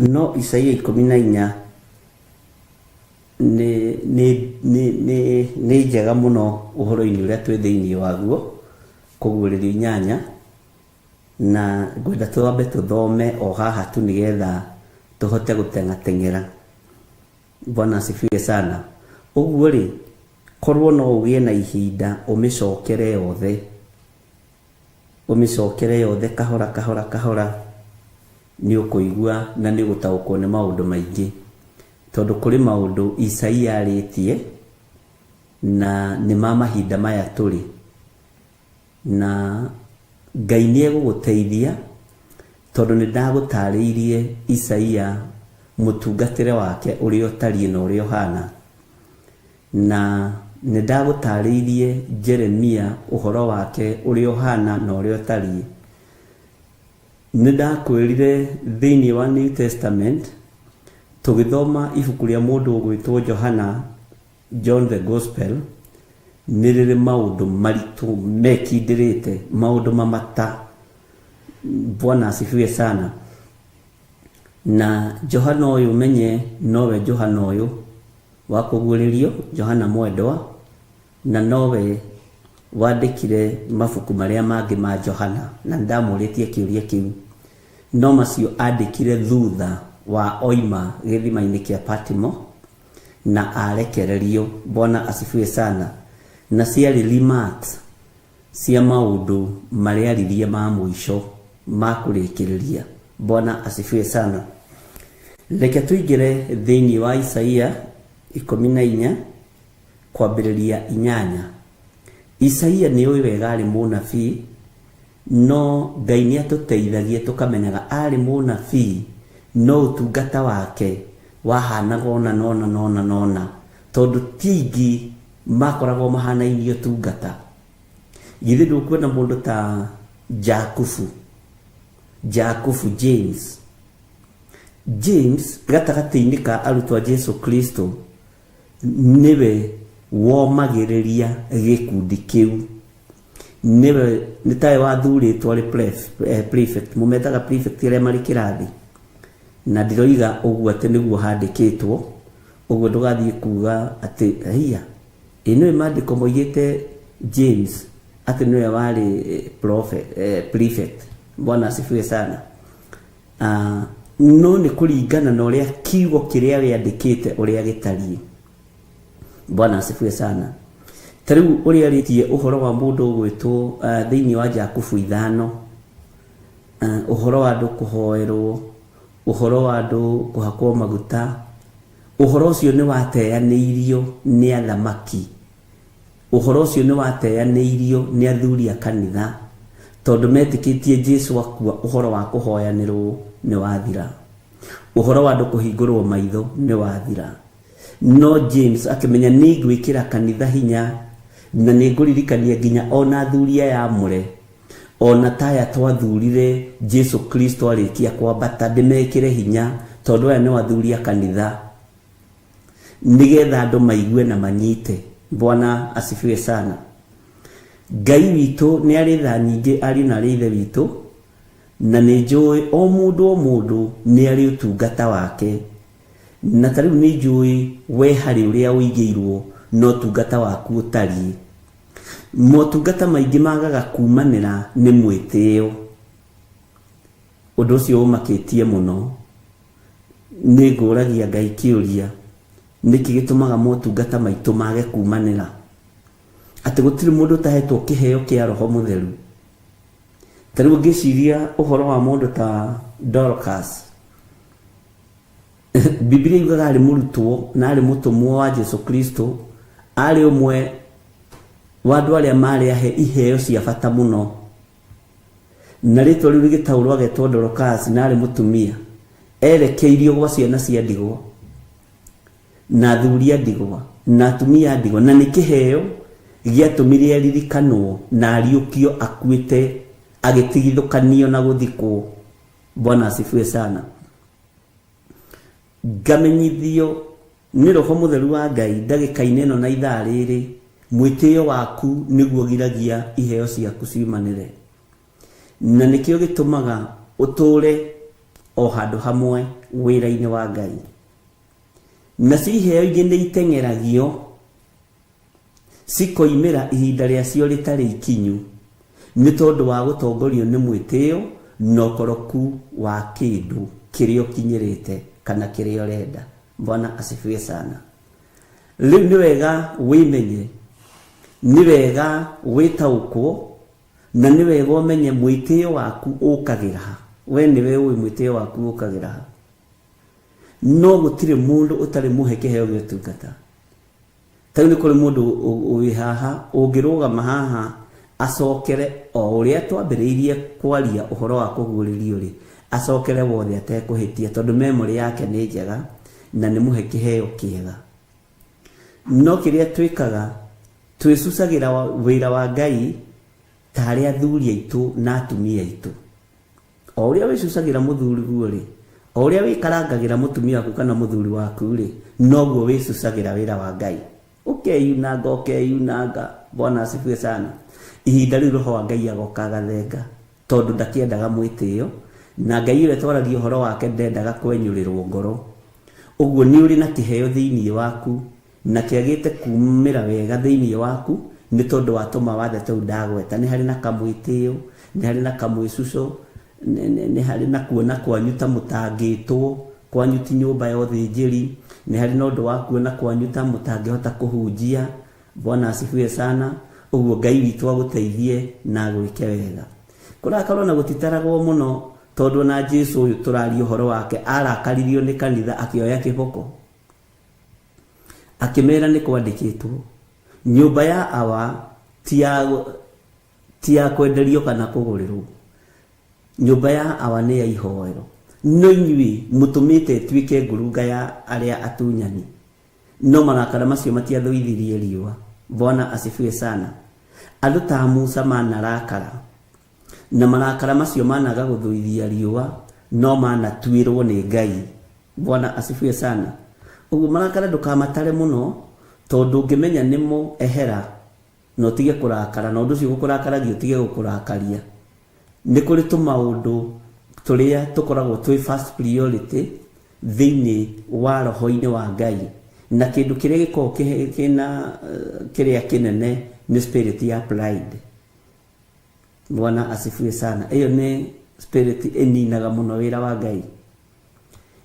No Isaia 14 nĩ njega mũno ũhoro-inĩ ũrĩa twĩ thĩinĩ waguo, kũguũrĩrio 8, na ngwenda twambe tũthome o haha tu nĩgetha tũhote gũteng'ateng'era. Bwana asifiwe sana. Ũguo rĩ, korwo no ũgĩe na ihinda ũmĩcokere yothe, ũmĩcokere yothe kahora kahora kahora, nĩ ũkũigua na nĩ ũgũtaũkwo nĩ maũndũ maingĩ, tondũ kũrĩ maũndũ Isaia arĩtie na nĩ ma mahinda maya tũrĩ, na Ngai nĩ egũgũteithia, tondũ nĩ ndagũtarĩirie Isaia mũtungatĩre wake ũrĩa ũtariĩ na ũrĩa ũhana, na nĩ ndagũtarĩirie Jeremia ũhoro wake ũrĩa ũhana na ũrĩa ũtariĩ. Nĩ ndakwĩrire thĩinĩ wa New Testament tũgĩthoma ibuku rĩa mũndũ ũgwĩtwo Johana, John the Gospel, nĩ rĩrĩ maũndũ maritũ mekindĩrĩte, maũndũ mamata. Bwana asifiwe sana. Na Johana ũyũ menye nowe Johana ũyũ wa kũguũrĩrio, Johana mwendwa, na nowe wandĩkire mabuku marĩa mangĩ ma Johana, na nĩndamũrĩtie kĩũria kĩu, no macio andĩkire thutha wa oima gĩthima-inĩ kĩa Patimo na arekererio. Bwana asifiwe sana. Na ciarĩ remarks cia maũndũ marĩa aririe ma mũico ma kũrĩkĩrĩria. Bwana asifiwe sana. Reke tũingĩre thĩinĩ wa Isaia 14 kwambĩrĩria 8. Isaia nĩ ũĩ wega arĩ mũnabii, no Ngai nĩ atũteithagia tũkamenyaga arĩ mũnabii, no ũtungata wake wahanaga ũna na ũna na ũna na ũna, tondũ ti aingĩ makoragwo mahanainie ũtungata. Githĩ ndũkuona mũndũ ta Jakubu, Jakubu James, James gatagatĩ-inĩ ka arutwo a Jesu Kristo nĩwe womagĩrĩria gĩkundi kĩu, nĩwe nĩ tawe wathurĩtwo arĩ prefect, mũmetaga prefect arĩa marĩ kĩrathi, na ndiroiga ũguo atĩ nĩguo handĩkĩtwo ũguo, ndũgathiĩ kuga atĩ haiya ĩ nĩwe maandĩko moigĩte James atĩ nĩwe warĩ prefect. Bwana asifiwe sana. No nĩ kũringana na ũrĩa kiugo kĩrĩa wĩandĩkĩte ũrĩa gĩtariĩ. Bwana asifiwe sana. Ta rĩu ũrĩa arĩtie ũhoro wa mũndũ ũgwĩtwo thĩinĩ wa Jakubu 5, ũhoro wa andũ kũhoerwo, ũhoro wa andũ kũhakwo maguta, ũhoro ũcio nĩ wateanĩirio nĩ athamaki, ũhoro ũcio nĩ wateanĩirio nĩ athuri a kanitha, tondũ metĩkĩtie Jesu akua ũhoro wa kũhoyanĩrwo nĩ wathira, ũhoro wa andũ kũhingũrwo maitho nĩ wathira. No James akĩmenya nĩ ngwĩkĩra kanitha hinya na nĩ ngũririkania nginya ona athuri aya amũre, ona taya twathurire Jesu Kristo arĩkia kwambata, ndĩmekĩre hinya tondũ aya nĩ athuri a kanitha, nĩgetha andũ maigue na manyite. Bwana asifiwe sana. Ngai witũ nĩ arĩ tha nyingĩ ariũ na arĩ ithe witũ, na nĩ njũĩ o mũndũ o mũndũ nĩ arĩ ũtungata wake, na ta rĩu nĩ njũĩ we harĩ ũrĩa ũigĩirwo na ũtungata waku ũtariĩ. Motungata maingĩ magaga kumanĩra nĩ mwĩtĩo. Ũndũ ũcio ũmakĩtie mũno. Nĩ ngũragia Ngai kĩũria, nĩkĩ gĩtũmaga motungata maitũ mage kumanĩra? Atĩ gũtirĩ mũndũ ũtahetwo kĩheo kĩa Roho Mũtheru. Ta rĩu ngĩciria ũhoro wa mũndũ ta Dorcas, Biblia yugaga arĩ mũrutwo na arĩ mũtũmwo wa Jesu Kristo, arĩ ũmwe wa andũ arĩa marĩ ahe iheo cia bata mũno. Na rĩtwa rĩu rĩgĩtaũrwo agetwo Dorokasi, na arĩ mũtumia. Erekeirio gwa ciana cia ndigwa na athuri a ndigwa na atumia a ndigwa, na nĩ kĩheo gĩatũmire aririkanwo na ariũkio akuĩte agĩtigithũkanio na gũthikwo. Bwana asifiwe sana. Ngamenyithio nĩ Roho Mũtheru wa Ngai ndagĩka-inĩ ĩno na ithaa rĩrĩ, mwĩtĩo waku nĩguo giragia iheo ciaku ciumanĩre. Na nĩkĩo gĩtũmaga ũtũũre o handũ hamwe wĩra-inĩ wa Ngai. Nacio iheo ingĩ nĩ iteng'eragio cikoimĩra ihinda rĩacio rĩtarĩ ikinyu nĩ tondũ wa gũtongorio nĩ mwĩtĩo na ũkoroku wa kĩndũ kĩrĩa ũkinyĩrĩte kana kĩrĩa ũrenda. Bwana asifiwe sana. Rĩu nĩ wega wĩmenye, nĩ wega wĩtaũkwo, na nĩ wega ũmenye mwĩtĩo waku ũkagĩra ha. We nĩwe ũĩ mwĩtĩo waku ũkagĩra ha. No gũtirĩ mũndũ ũtarĩ mũhe kĩheo gĩa ũtungata. Ta rĩu nĩ kũrĩ mũndũ wĩ haha ũngĩrũgama haha acokere o ũrĩa twambĩrĩirie kwaria ũhoro wa kũguũrĩrio rĩ, acokere wothe atekũhĩtia tondũ memory yake nĩ njega na nĩ mũhe kĩheo kĩega. No kĩrĩa twĩkaga, twĩcucagĩra wĩra wa Ngai tarĩ athuri aitũ na atumia aitũ. O ũrĩa wĩcucagĩra mũthuriguo rĩ, o ũrĩa wĩkarangagĩra mũtumia waku kana mũthuri waku rĩ, noguo wĩcucagĩra wĩra wa Ngai. Ũkeyunanga, ũkeyunanga. Bwana asifiwe sana. Ihinda rĩu Roho wa Ngai agoka agathenga, tondũ ndakĩendaga mwĩtĩo, na Ngai ũrĩa twaragia ũhoro wake ndendaga kwenyũrĩrwo ngoro. Ũguo nĩ ũrĩ na kĩheo thĩinĩ waku, na kĩagĩte kumĩra wega thĩinĩ waku, nĩ tondũ wa tũmawathe tũu ndagweta. Nĩ harĩ na kamwĩtĩo, nĩ harĩ na kamwĩcuco, nĩ harĩ na kuona kwanyu ta mũtangĩtwo, kwanyu ti nyũmba ya ũthĩnjĩri, nĩ harĩ na ũndũ wa kuona kwanyu ta mũtangĩhota kũhunjia. Bwana asifiwe sana. Ũguo Ngai witũ agũteithie na agwĩke wega. Kũrakarwo na gũtitaragwo mũno, tondũ ona Jesu ũyũ tũraria ũhoro wake arakaririo nĩ kanitha akĩoya kĩboko. Akĩmera nĩ kwandĩkĩtwo, nyũmba ya Awa ti ya kwenderio kana kũgũrĩrwo. Nyũmba ya Awa nĩ ya ihoero. No inyuĩ mũtũmĩte ĩtuĩke ngurunga ya arĩa atunyani. No marakara macio matiathũithirie riũa. Bwana asifiwe sana. Andũ ta Musa manarakara, na marakara macio managa gũthũithia riũa, no manatuĩrwo nĩ Ngai. Bwana asifiwe sana. Ũguo marakara ndũkamatare mũno, tondũ ũngĩmenya nĩmo ehera, na ũtige kũrakara, na ũndũ ũcio gũkũrakaragia ũtige gũkũrakaria. Nĩ kũrĩ tũmaũndũ tũrĩa tũkoragwo twĩ first priority thĩinĩ wa roho-inĩ wa Ngai, na kĩndũ kĩrĩa gĩkoragwo kĩna kĩrĩa kĩnene nĩ spirit ya pride. Bwana asifiwe sana. Ĩyo nĩ spirit ĩninaga mũno wĩra wa Ngai.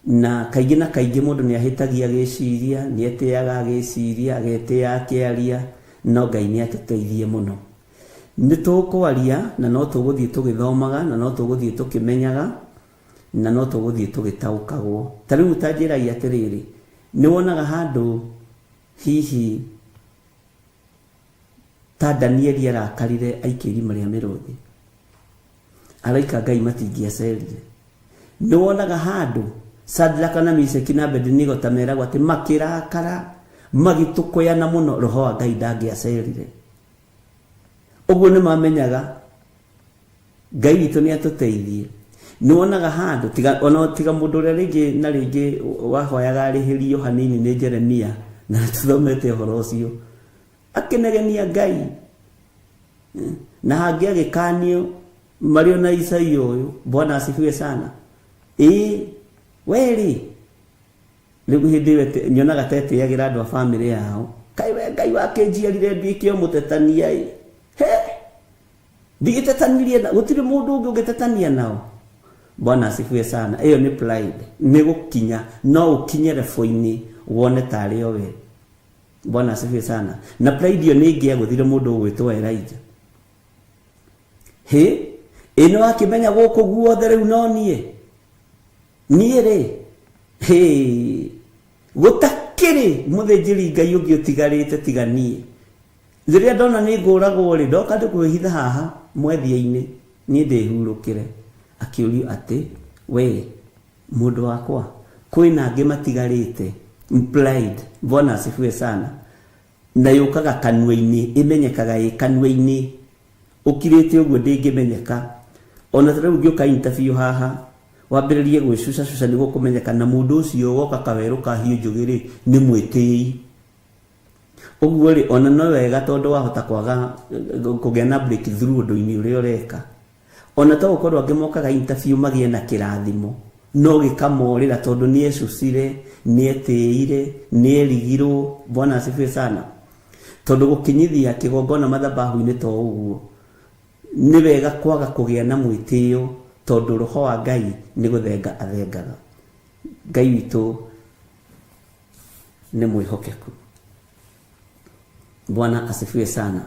Na kaingĩ na kaingĩ mũndũ nĩ ahĩtagia agĩciria, nĩ etĩaga agĩciria, agetĩa akĩaria, no Ngai nĩ atũteithie mũno. Nĩ tũkwaria na no tũgũthiĩ tũgĩthomaga, na no tũgũthiĩ tũkĩmenyaga, na no tũgũthiĩ tũgĩtaũkagwo. Ta rĩu ta njĩragia atĩrĩrĩ, nĩ wonaga handũ hihi ta Danieli arakarire aikio irima rĩa mĩrũthi, araika Ngai matingĩacerire. Nĩ wonaga handũ Shadraka na Meshaki na Abednego ta meragwo atĩ makĩrakara magĩtũkũyana mũno, roho wa Ngai ndangĩacerire. Ũguo nĩ mamenyaga Ngai witũ nĩ atũteithie. Nĩ wonaga handũ tiga ona tiga mũndũ ũrĩa rĩngĩ na rĩngĩ wahoyaga arĩhĩrio hanini nĩ Jeremia, na tũthomete ũhoro ũcio, akĩnegenia Ngai na hangĩ agĩkanio marĩ ona Isaia ũyũ. Bwana asifiwe sana. Ĩĩ we rĩ, rĩu hĩndĩ ĩyo nyonaga ta etĩagĩra andũ a bamĩrĩ yao, kaĩ we Ngai wakĩnjiarire nduĩke o mũtetania ĩ, he ndigĩtetanirie na gũtirĩ mũndũ ũngĩ ũngĩtetania nao. Bwana asifiwe sana. Ĩyo nĩ pride, nĩ gũkinya no ũkinye level-inĩ wone tarĩ o we. Bwana asifiwe sana. Na pride ĩyo nĩ ĩngĩagũthire mũndũ ũgwĩtwo Elijah. Hĩ, ĩ nĩ wakĩmenya gũkũ guothe rĩu no niĩ niĩ rĩ, hĩ, gũtakĩrĩ mũthĩnjĩri Ngai ũngĩ ũtigarĩte tiga niĩ. Rĩrĩa ndona nĩ ngũragwo rĩ, ndoka ndĩkwĩhitha haha mwethia-inĩ. Niĩ ndĩhurũkĩre. Akĩũrio atĩ, we mũndũ wakwa, kwĩna angĩ matigarĩte? Implied. Bwana asifiwe sana. Na yũkaga kanua-inĩ, ĩmenyekaga ĩ kanua-inĩ. Ũkirĩte ũguo ndĩngĩmenyeka. Ona ta rĩu ũngĩũka interview haha, wambĩrĩrie gwĩcucacuca nĩguo kũmenyeka na mũndũ ũcio woka kawerũ ka hiũ njũgĩ rĩ, nĩ mwĩtĩi. Ũguo rĩ, ona no wega tondũ wahota kwaga kũgĩa na breakthrough ũndũ-inĩ ũrĩa ũreka. Ona to gũkorwo angĩ mokaga interview magĩe na kĩrathimo, no gĩkamorĩra tondũ nĩ ecucire, nĩ etĩire, nĩ erigirwo. Bwana asifiwe sana. Tondũ gũkinyithia kĩgongona mathabahu-inĩ to ũguo. Nĩ wega kwaga kũgĩa na mwĩtĩo tondũ roho wa Ngai nĩ gũthenga athengaga. Ngai witũ nĩ mwĩhokeku. Bwana asifiwe sana.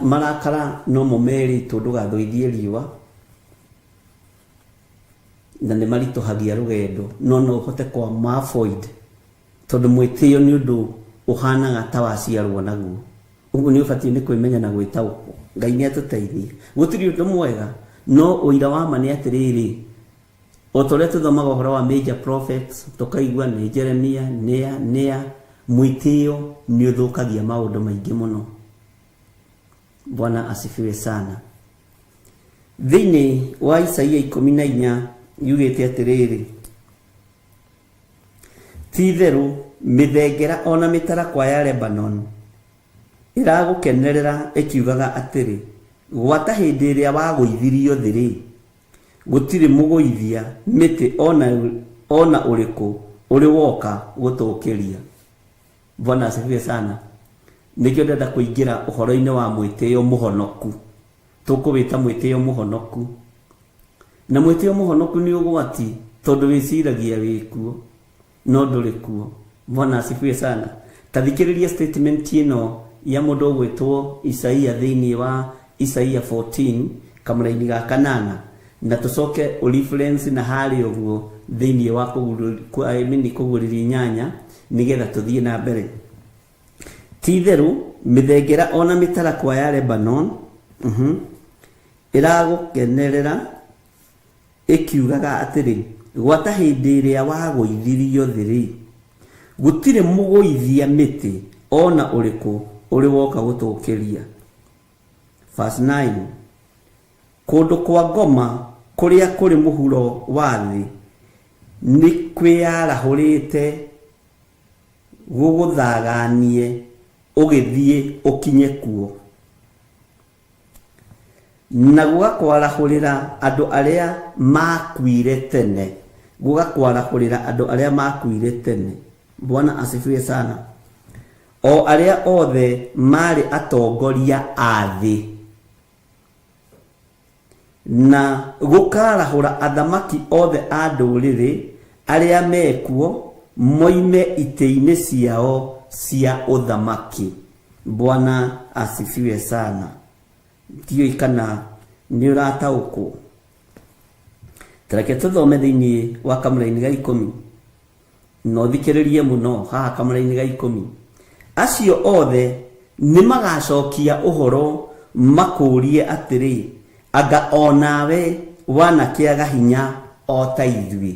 Marakara no mo merĩtwo ndũgathũithie riũa, na nĩ maritũhagia rũgendo, no no ũhote kwa avoid tondũ mwĩtĩo nĩ ũndũ ũhanaga ta waciarwo naguo. Ũguo nĩ ũbatiĩ nĩ kwĩmenya na gwĩtaũkwo. Ngai nĩ atũteithie. Gũtirĩ ũndũ mwega, no ũira wa ma nĩ atĩrĩrĩ, o ta ũrĩa tũthomaga ũhoro wa major prophets, tũkaigua nĩ Jeremia, nĩa, nĩa, mwĩtĩo nĩ ũthũkagia maũndũ maingĩ mũno. Bwana asifiwe sana. Thĩinĩ wa Isaia 14 yugĩte atĩrĩrĩ, ti-itherũ mĩthengera ona mĩtarakwa ya Lebanon ĩragũkenerera ĩkiugaga atĩrĩ, gwata hĩndĩ ĩrĩa wagũithirio thĩ rĩ, gũtirĩ mũgũithia mĩtĩ ona ũrĩkũ ũrĩ woka gũtũũkĩria. Bwana asifiwe sana. Nĩkĩo ndĩrenda kũingĩra ũhoro-inĩ wa mwĩtĩo mũhonoku. Tũkũwĩta mwĩtĩo mũhonoku. Na mwĩtĩo mũhonoku nĩ ũgwati tondũ wĩciragia wĩkuo no ndũrĩ kuo. Bwana asifiwe sana. Ta thikĩrĩria statement ĩno ya mũndũ ũgwĩtwo Isaia thĩinĩ wa Isaia 14 kamũraini ga kanana, na tũcoke ũreference na harĩa ũguo thĩinĩ wa kũguũrĩria 8 nĩgetha tũthiĩ na mbere. Ti-itherũ mĩthengera ona mĩtarakwa ya Lebanon ĩragũkenerera ĩkiugaga atĩrĩ, gwata hĩndĩ ĩrĩa wagũithirio thĩ rĩ, gũtirĩ mũgũithia mĩtĩ ona ũrĩkũ ũrĩ woka gũtũũkĩria. Verse 9, kũndũ kwa ngoma kũrĩa kũrĩ mũhuro wa thĩ nĩ kwĩyarahũrĩte gũgũthaganie ũgĩthiĩ ũkinye kuo, na gũgakwarahũrĩra andũ arĩa makuire tene, gũgakwarahũrĩra andũ arĩa makuire tene. Bwana asifiwe sana. O arĩa othe marĩ atongoria a thĩ, na gũkarahũra athamaki othe a ndũrĩrĩ arĩa mekuo moime itĩ-inĩ ciao cia ũthamaki. Bwana asifiwe sana. Ndiũĩ kana nĩ ũrataũkwo. Tareke tũthome thĩinĩ wa kamũraini ga 10, na ũthikĩrĩrie mũno haha kamũraini ga 10. Acio othe nĩ magacokia ũhoro makũrie atĩrĩ, anga onawe wanakĩaga hinya o ta ithuĩ.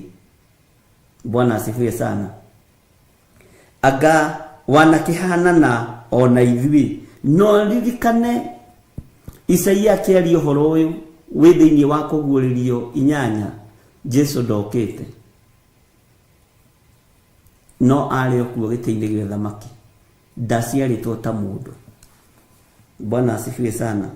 Bwana asifiwe sana. Anga wanakĩhanana ona ithuĩ. No ririkane Isaia akĩaria ũhoro ũyũ wĩ thĩinĩ wa kũguũrĩrio 8, Jesu ndokĩte, no arĩ o kuo gĩtĩ-inĩ gĩa ũthamaki, ndaciarĩtwo ta mũndũ. Bwana asifiwe sana.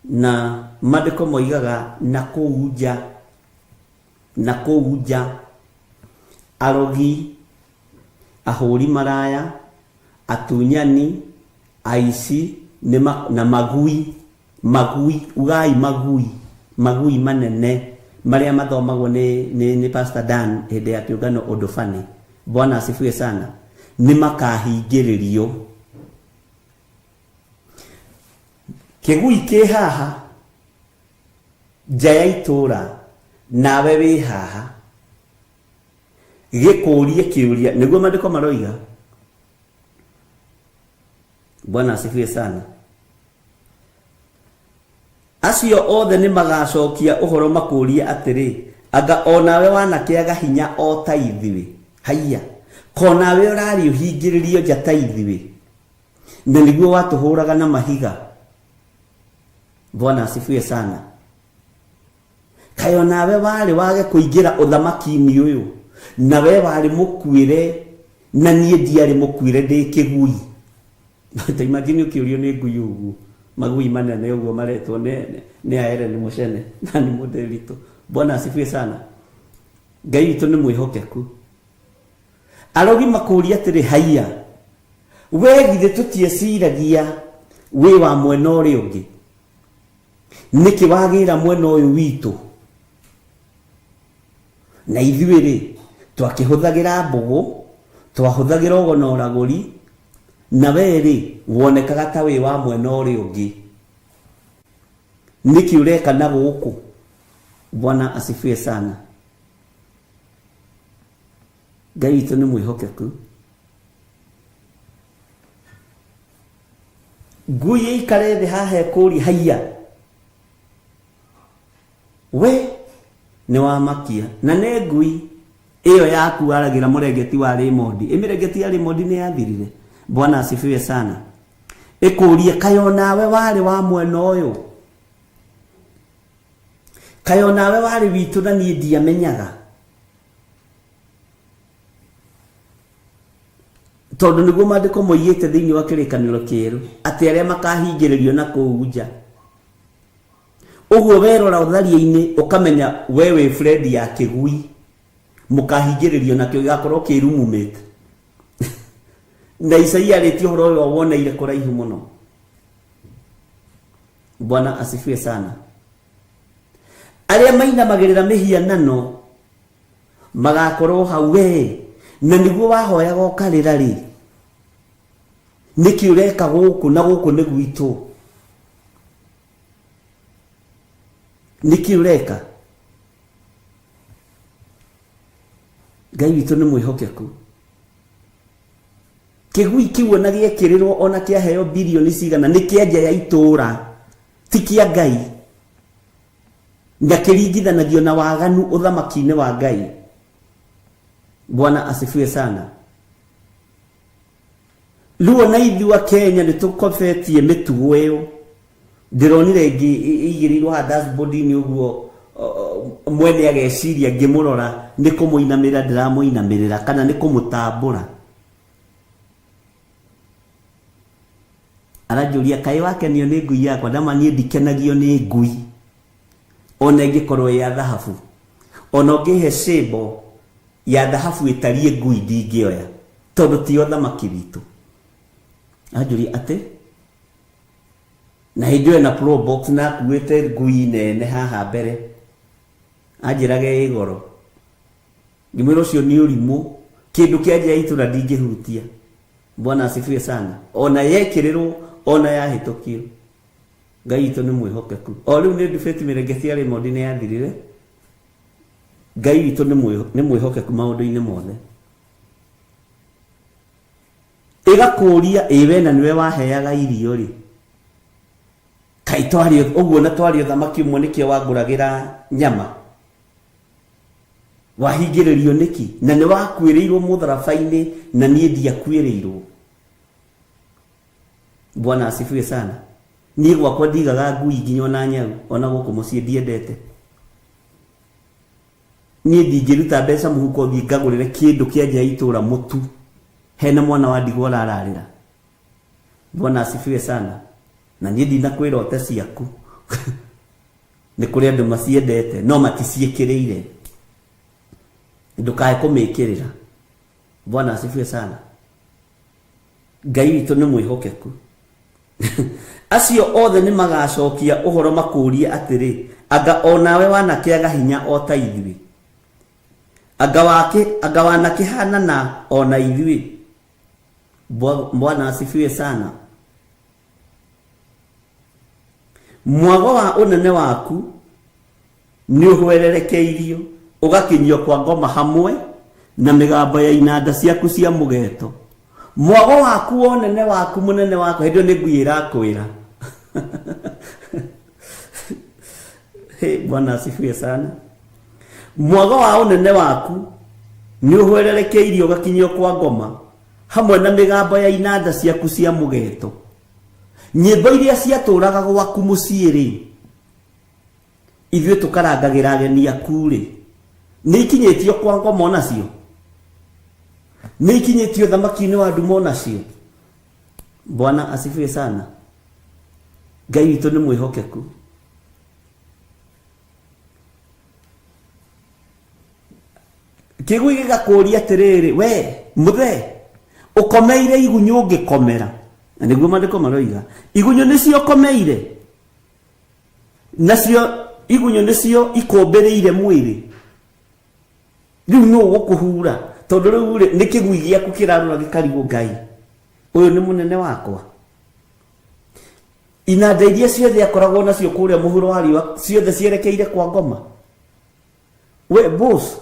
Na maandĩko moigaga na kũu nja, na kũu nja arogi, ahũri maraya, atunyani, aici na magui, magui, ugai magui, magui manene marĩa mathomagwo nĩ Pastor Dan hĩndĩ ya kĩũngano ũndũ bani. Bwana asifiwe sana. Nĩ makahingĩrĩrio. Kĩgui kĩ haha nja ya itũũra, nawe wĩ haha, gĩkũrie kĩũria, nĩguo maandĩko maroiga. Bwana asifiwe sana. Acio othe nĩ magacokia ũhoro makũrie atĩrĩ, anga o nawe wanakĩaga hinya o ta ithuĩ? Haiya, ko nawe ũrarĩ ũhingĩrĩrio nja ta ithuĩ, na nĩguo watũhũraga na mahiga? Bwana asifiwe sana. Kaĩ o nawe warĩ wage kũingĩra ũthamaki-inĩ ũyũ, na we warĩ mũkuĩre na niĩ ndiarĩ mũkuĩre ndĩ kĩgui? Ta imagine ũkĩũrio nĩ ngui ũguo, magui manene ũguo maretwo nĩ nĩ a Ellen Mũcene na nĩ mũndĩritũ. Bwana asifiwe sana. Ngai witũ nĩ mwĩhokeku. Arogi makũria atĩrĩ, haiya, we githĩ tũtieciragia wĩ wa mwena ũrĩa ũngĩ? Nĩkĩ wagĩra mwena ũyũ witũ? Na ithuĩ-rĩ, twakĩhũthagĩra mbũgũ, twahũthagĩra ũgo na ũragũri, na wee-rĩ, wonekaga ta wĩ wa mwena ũrĩa ũngĩ. Nĩkĩ ũreka na gũkũ? Bwana asifiwe sana. Ngai witũ nĩ mwĩhokeku. Ngui ĩikare thĩ haha ĩkũrie, haiya, we nĩ wamakia. Na nĩ ngui ĩyo yaku waragĩra mũrengeti wa Raymond. Ĩ mĩrengeti ya Raymond nĩ yathirire? Bwana asifiwe sana. Ĩkũrie, kaĩ onawe warĩ wa mwena ũyũ? Kaĩ onawe warĩ witũ na niĩ ndiamenyaga? Tondũ nĩguo maandĩko moigĩte thĩinĩ wa kĩrĩkanĩro kĩerũ atĩ arĩa makahingĩrĩrio na kũu nja. Ũguo werora ũtharia-inĩ ũkamenya we wĩ friend ya kĩgui, mũkahingĩrĩrio nakĩo gĩgakorwo kĩ roommate. Na Isaia arĩtie ũhoro ũyũ awoneire kũraihu mũno. Bwana asifiwe sana. Arĩa mainamagĩrĩra mĩhianano magakorwo hau, we na nĩguo wahoyaga ũkarĩra rĩ, nĩkĩ ũreka gũkũ na gũkũ nĩ gwitũ? Nĩkĩ ũreka? Ngai witũ nĩ mwĩhokeku. Kĩgui kĩu ona gĩekĩrĩrwo ona kĩaheo bilioni cigana nĩ kĩa nja ya itũũra, ti kĩa Ngai, na kĩringithanagio na waganu ũthamaki-inĩ wa Ngai. Bwana asifiwe sana. Rĩu ona ithuĩ a Kenya nĩ tũkobetie mĩtugo ĩyo. Ndĩronire ĩngĩ ĩigĩrĩirwo haha dashboard-inĩ ũguo, mwene ageciria ngĩmũrora nĩ kũmũinamĩrĩra ndĩramũinamĩrĩra kana nĩ kũmũtambũra. Aranjũria kaĩ wakenio nĩ ngui yakwa? Ndama niĩ ndikenagio nĩ ngui ona ĩngĩkorwo ĩ ya thahabu. Ona ũngĩhe cĩmbo ya thahabu ĩtariĩ ngui ndingĩoya, tondũ ti ũthamaki witũ. Anjũria atĩ na hĩndĩ ĩyo ena Probox na akuĩte ngui nene haha mbere, anjĩraga ĩ goro. Ngĩmwĩra ũcio nĩ ũrimũ, kĩndũ kĩa nja ya itũra ndingĩhutia. Bwana asifiwe sana. Ona yekĩrĩrwo ona yahĩtũkio, Ngai witũ nĩ mwĩhokeku. O rĩu nĩ ndubĩti mĩrengeti ya Raymond nĩ yathirire. Ngai witũ nĩ mwĩhokeku maũndũ-inĩ mothe. Ĩgakũria, ĩ we na nĩwe waheaga irio rĩ, kaĩ twarĩ ũguo na twarĩ ũthamaki ũmwe nĩkĩo wangũragĩra nyama? Wahingĩrĩrio nĩkĩ? Na nĩ wakuĩrĩirwo mũtharaba-inĩ na niĩ ndiakuĩrĩirwo. Bwana asifiwe sana. Niĩ gwakwa ndigaga ngui nginya ona nyau, ona gũkũ mũciĩ ndiendete. Niĩ ndingĩruta mbeca mũhuko thiĩ ngagũrĩre kĩndũ kĩa nja ya itũra mũtu hena mwana wa ndigwa ũrararĩra. Bwana asifiwe sana. Na niĩ ndinakwĩra ũte ciaku. Nĩ kũrĩ andũ maciendete no maticiĩkĩrĩire. Ndũkae kũmĩkĩrĩra. Bwana asifiwe sana. Ngai witũ nĩ mwĩhokeku. Acio othe nĩ magacokia ũhoro makũũrie atĩrĩ, Anga o nawe wanakĩaga hinya o ta ithuĩ? Anga wakĩ, anga wanakĩhaanana o na ithuĩ? Bwana asifiwe sana. Mwago wa ũnene waku nĩ ũhwererekeirio ũgakinyio kwa ngoma hamwe na mĩgambo ya inanda ciaku cia mũgeto. Mwago waku wa ũnene waku mũnene waku, hĩndĩ ĩyo nĩ ngui ĩrakwĩra. Hey, Bwana asifiwe sana. Mwago wa ũnene waku nĩ ũhwererekeirio ũgakinyio kwa ngoma hamwe na mĩgambo ya inanda ciaku cia mũgeto. Nyĩmbo iria ciatũraga gwaku mũciĩ rĩ, ithuĩ tũkarangagĩra ageni aku rĩ, nĩ ikinyĩtio kwa ngoma onacio, nĩ ikinyĩtio thamaki-inĩ wa nduma onacio. Bwana asifiwe sana. Ngai witũ nĩ mwĩhokeku. Kĩgui gĩgakũria atĩrĩrĩ, we mũthee, ũkomeire igunyũ ũngĩkomera. Na nĩguo maandĩko maroiga, igunyũ nĩcio ũkomeire, nacio igunyũ nĩcio ikũmbĩrĩire mwĩrĩ. Rĩu nũ ũgũkũhura? Tondũ rĩu rĩ, nĩ kĩgui gĩaku kĩrarora gĩkarigwo, Ngai ũyũ nĩ mũnene wakwa. Inanda iria ciothe akoragwo nacio kũrĩa mũhuro wa riũa ciothe cierekeire kwa ngoma. We boss,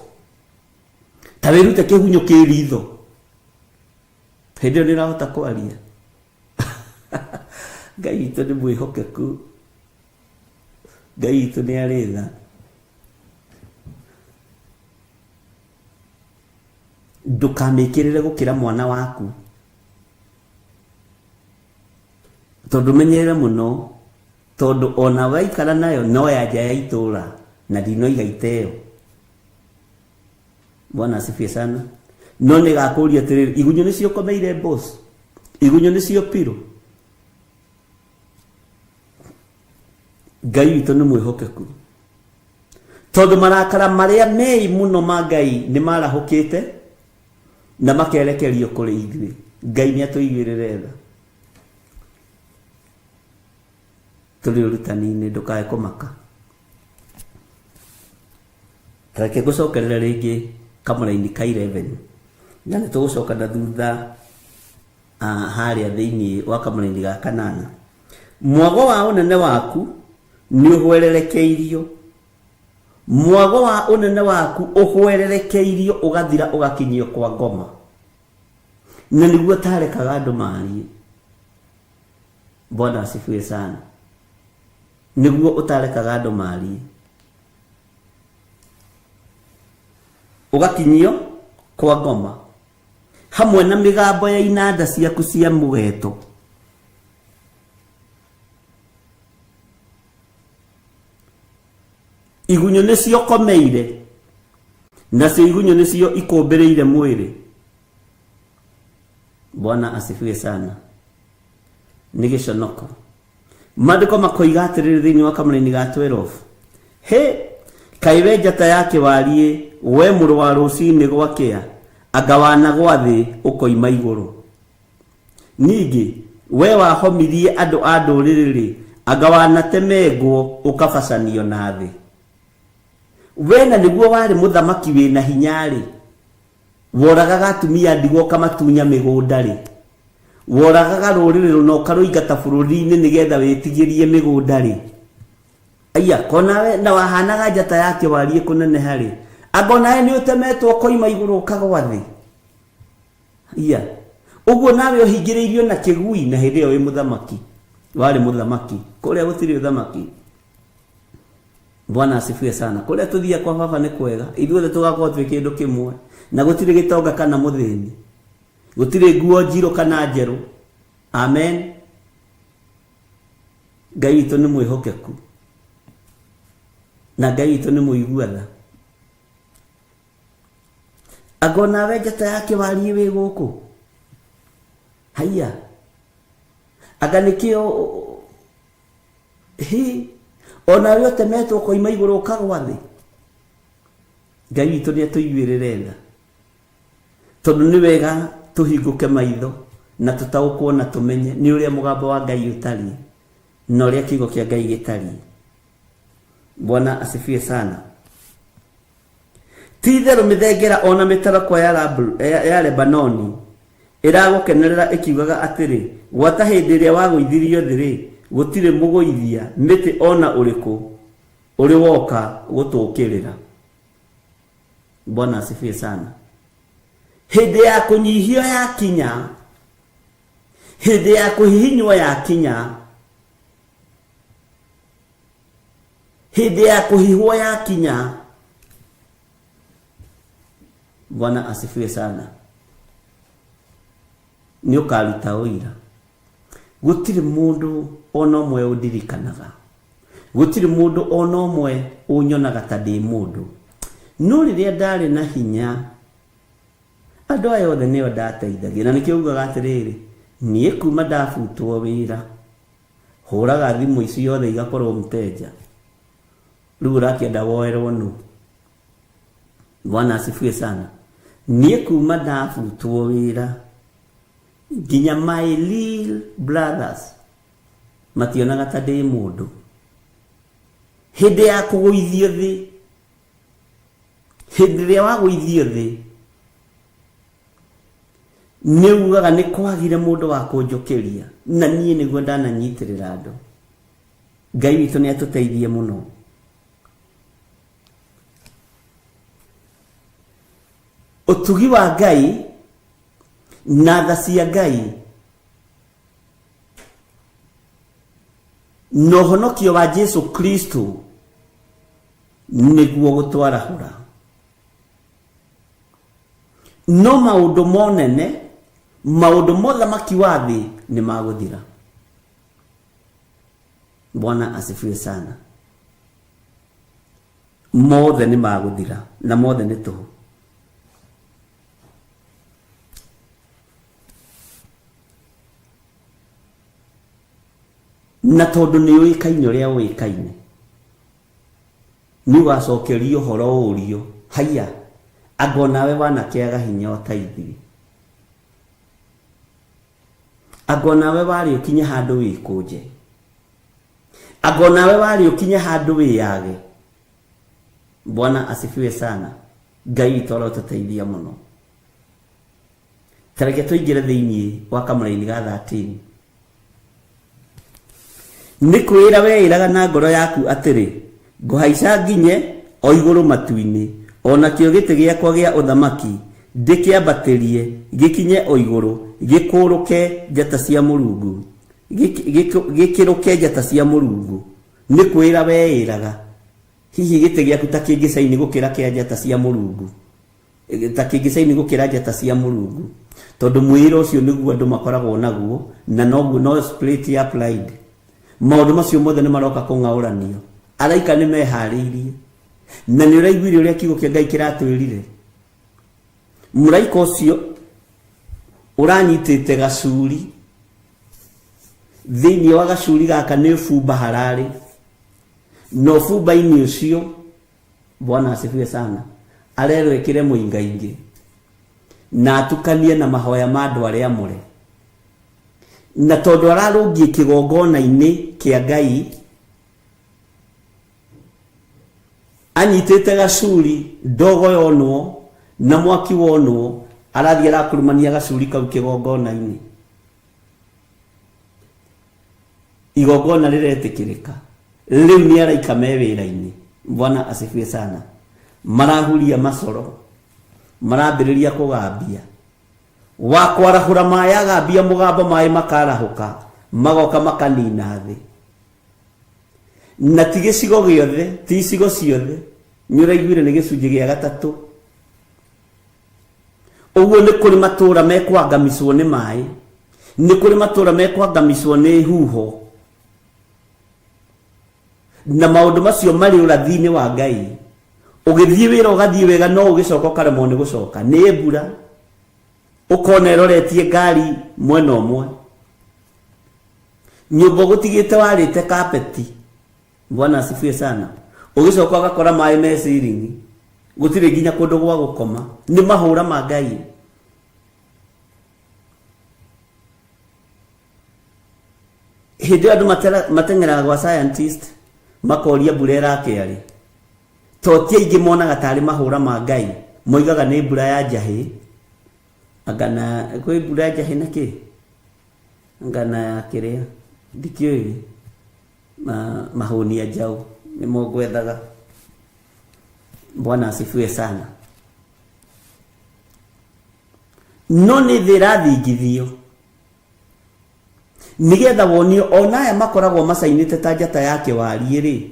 ta wĩrute kĩhunyũ kĩ ritho, hĩndĩ ĩyo nĩ ũrahota kwaria. Ngai witũ nĩ mwĩhokeku, Ngai witũ nĩ arĩ tha. Ndũkamĩkĩrĩre gũkĩra mwana waku, tondũ menyerere mũno, tondũ ona waikara nayo no ya nja ya itũra na ndinoiga iteo. Bwana asifiwe sana. No nĩ gakũria atĩrĩrĩ, igunyũ nĩcio ũkomeire boss, igunyũ nĩcio piro. Ngai witũ nĩ mwĩhokeku, tondũ marakara marĩa mei mũno ma Ngai nĩ marahũkĩte na makerekerio kũrĩ ithuĩ. Ngai nĩ atũiguĩrĩre tha. Tũrĩ ũrutani-inĩ, ndũkae kũmaka. Reke ngũcokerere rĩngĩ kamũraini ka 11, na nĩ tũgũcoka na thutha harĩa thĩinĩ wa kamũraini ga kanana. Mwago wa ũnene waku nĩ ũhwererekeirio, mwago wa ũnene waku ũhwererekeirio ũgathira ũgakinyio kwa ngoma, na nĩguo tarekaga andũ marie. Bwana asifiwe sana. Nĩguo ũtarekaga andũ marie, ũgakinyio kwa ngoma hamwe na mĩgambo ya inanda ciaku cia mũgeto. Igunyũ nĩcio komeire, nacio igunyũ nĩcio ikũmbĩrĩire mwĩrĩ. Bwana asifiwe sana. Nĩ gĩconoko. Maandĩko makoiga atĩrĩrĩ thĩinĩ wa kamũraini ga 12, hĩ, kaĩ we njata ya kĩwariĩ, we mũrũ wa rũcinĩ gwakĩa, anga wanagwa thĩ ũkoima igũrũ. Ningĩ we wahomirie andũ a ndũrĩrĩ-rĩ, anga wanatemengwo ũkabacanio na thĩ. We na nĩguo warĩ mũthamaki wĩna hinya-rĩ, woragaga atumia ndigwa ũkamatunya mĩgũnda-rĩ, woragaga rũrĩrĩ rũna ũkarũingata bũrũri-inĩ nĩgetha wĩtigĩrie mĩgũnda-rĩ, aya konawe na wahanaga njata ya kĩwariĩ kũneneha-rĩ, anga onawe nĩ ũtemetwo ũkoima igũrũ ũkagwa thĩ. Iya ũguo nawe ũhingĩrĩirio na kĩgui, na hĩndĩ ĩyo wĩ mũthamaki, warĩ mũthamaki. Kũrĩa gũtirĩ ũthamaki. Bwana asifiwe sana. Kũrĩa tũthiaga kwa baba nĩ kwega, ithuothe tũgakorwo twĩ kĩndũ kĩmwe, na gũtirĩ gĩtonga kana mũthĩni, gũtirĩ nguo njirũ kana njerũ. Amen. Ngai witũ nĩ mwĩhokeku, na Ngai witũ nĩ mũigua tha. Anga onawe njata ya kĩwariĩ wĩ gũkũ? Haiya, anga nĩkĩo hĩ onawe ũtemetwo ũkoima igũrũ ũkagwa thĩ. Ngai witũ nĩ atũiguĩrĩre tha, tondũ nĩ wega tũhingũke maitho na tũtaũkwo na tũmenye nĩ ũrĩa mũgambo wa Ngai ũtariĩ na ũrĩa kiugo kĩa Ngai gĩtariĩ. Bwana asifiwe sana. Ti itherũ mĩthengera o na mĩtarakwa ya Lebanoni ĩragũkenerera ĩkiugaga atĩrĩ, gwata hĩndĩ ĩrĩa wagũithirio thĩ-rĩ, gũtirĩ mũgũithia mĩtĩ o na ũrĩkũ ũrĩ woka gũtũũkĩrĩra. Bwana asifiwe sana. Hĩndĩ ya kũnyihio yakinya, Hĩndĩ ya kũhihinywo yakinya, hĩndĩ ya kũhihwo yakinya. Bwana asifiwe sana. Nĩ ũkaruta ũira. Gũtirĩ mũndũ ona ũmwe ũndirikanaga, gũtirĩ mũndũ ona ũmwe ũnyonaga ta ndĩ mũndũ. No rĩrĩa ndarĩ na hinya, andũ aya othe nĩo ndateithagia. Na nĩkĩo ugaga atĩrĩrĩ, niĩ kuma ndabutwo wĩra, hũraga thimũ ici othe igakorwo mteja. Rĩu ũrakĩenda woerwo nũ? Bwana asifiwe sana. Niĩ kuma ndabutwo wĩra, nginya my real brothers mationaga ta ndĩ mũndũ. Hĩndĩ ya kũgũithio thĩ, hĩndĩ ĩrĩa wagũithio thĩ, nĩ ugaga nĩ kwagire mũndũ wa kũnjũkĩria, na niĩ nĩguo ndananyitĩrĩra andũ. Ngai witũ nĩ atũteithie mũno. Ũtugi wa Ngai na tha cia Ngai na ũhonokio wa Jesu Kristo nĩguo gũtwarahũra. No maũndũ monene, maũndũ mothamaki wa thĩ nĩ magũthira. Bwana asifiwe sana. Mothe nĩ magũthira na mothe nĩ tũhũ. Na tondũ nĩ ũĩkaine ũrĩa ũĩkaine, nĩ ũgacokerio ũhoro ũrio, haiya, anga onawe wanakĩaga hinya o ta ithuĩ. Anga onawe warĩ ũkinye handũ wĩkũnje. Anga onawe warĩ ũkinye handũ wĩyage. Bwana asifiwe sana. Ngai witũ arotũteithia mũno. Ta reke tũingĩre thĩinĩ wa kamũraini ga 13. Nĩ kwĩra weĩraga na ngoro yaku atĩrĩ, ngũhaica nginye o igũrũ matu-inĩ, o nakĩo gĩtĩ gĩakwa gĩa ũthamaki ndĩkĩambatĩrie gĩkinye o igũrũ, gĩkũrũke njata cia Mũrungu, gĩkĩrũke njata cia Mũrungu. Nĩ kwĩra weĩraga, hihi gĩtĩ gĩaku ta kĩngĩcaini gũkĩra kĩa njata cia Mũrungu, ta kĩngĩcaini gũkĩra njata cia Mũrungu, tondũ mwĩĩro ũcio nĩguo andũ makoragwo naguo, na noguo no spirit ya pride. Maũndũ macio mothe nĩ maroka kũng'aũranio. Araika nĩ meharĩirie, na nĩ ũraiguire ũrĩa kiugo kĩa Ngai kĩratwĩrire. Mũraika ũcio ũranyitĩte gacuri, thĩinĩ wa gacuri gaka nĩ ũbumba hararĩ, na ũbumba-inĩ ũcio, Bwana asifiwe sana, arerwo ĩkĩre mũingaingĩ na atukanie na mahoya ma andũ arĩa amũre. Na tondũ ararũngiĩ kĩgongona-inĩ kĩa Ngai, anyitĩte gacuri, ndogo yonwo na mwaki wonwo, arathiĩ arakurumania gacuri kau kĩgongona-inĩ. Igongona rĩretĩkĩrĩka. Rĩu nĩ araika me wĩra-inĩ. Bwana asifiwe sana. Marahuria macoro, marambĩrĩria kũgambia. Wa kwarahũra maĩ agambia mũgambo, maĩ makarahũka, magoka makanina thĩ. Na ti gĩcigo gĩothe, ti icigo ciothe, nĩ ũraiguire nĩ gĩcunjĩ gĩa gatatũ. Ũguo nĩ kũrĩ matũũra mekwangamicwo nĩ maĩ, nĩ kũrĩ matũũra mekwangamicwo nĩ huho, na maũndũ macio marĩ ũrathi-inĩ wa Ngai. Ũgĩthiĩ wĩra ũgathiĩ wega, no ũgĩcoka ũkaremwo nĩ gũcoka nĩ mbura, ũkona ĩroretie ngari mwena ũmwe, nyũmba ũgũtigĩte warĩte kapeti. Bwana asifiwe sana. Ũgĩcoka ũgakora maĩ me ceiling, gũtirĩ nginya kũndũ gwa gũkoma. Nĩ mahũra ma Ngai. Hĩndĩ ĩyo andũ mateng'eraga gwa scientist makoria mbura ĩrakĩa rĩ. To ti aingĩ monaga tarĩ mahũra ma Ngai, moigaga nĩ mbura ya njahĩ. Anga na kwĩ mbura ya njahĩ na kĩ? Anga na ya kĩrĩa? Ndikĩũĩ. Mahũnia njaũ nĩmo ngwethaga. Bwana asifiwe sana. No nĩ thĩ ĩrathingithio. Nĩgetha wonio ona aya makoragwo macainĩte ta njata ya kĩwariĩ rĩ,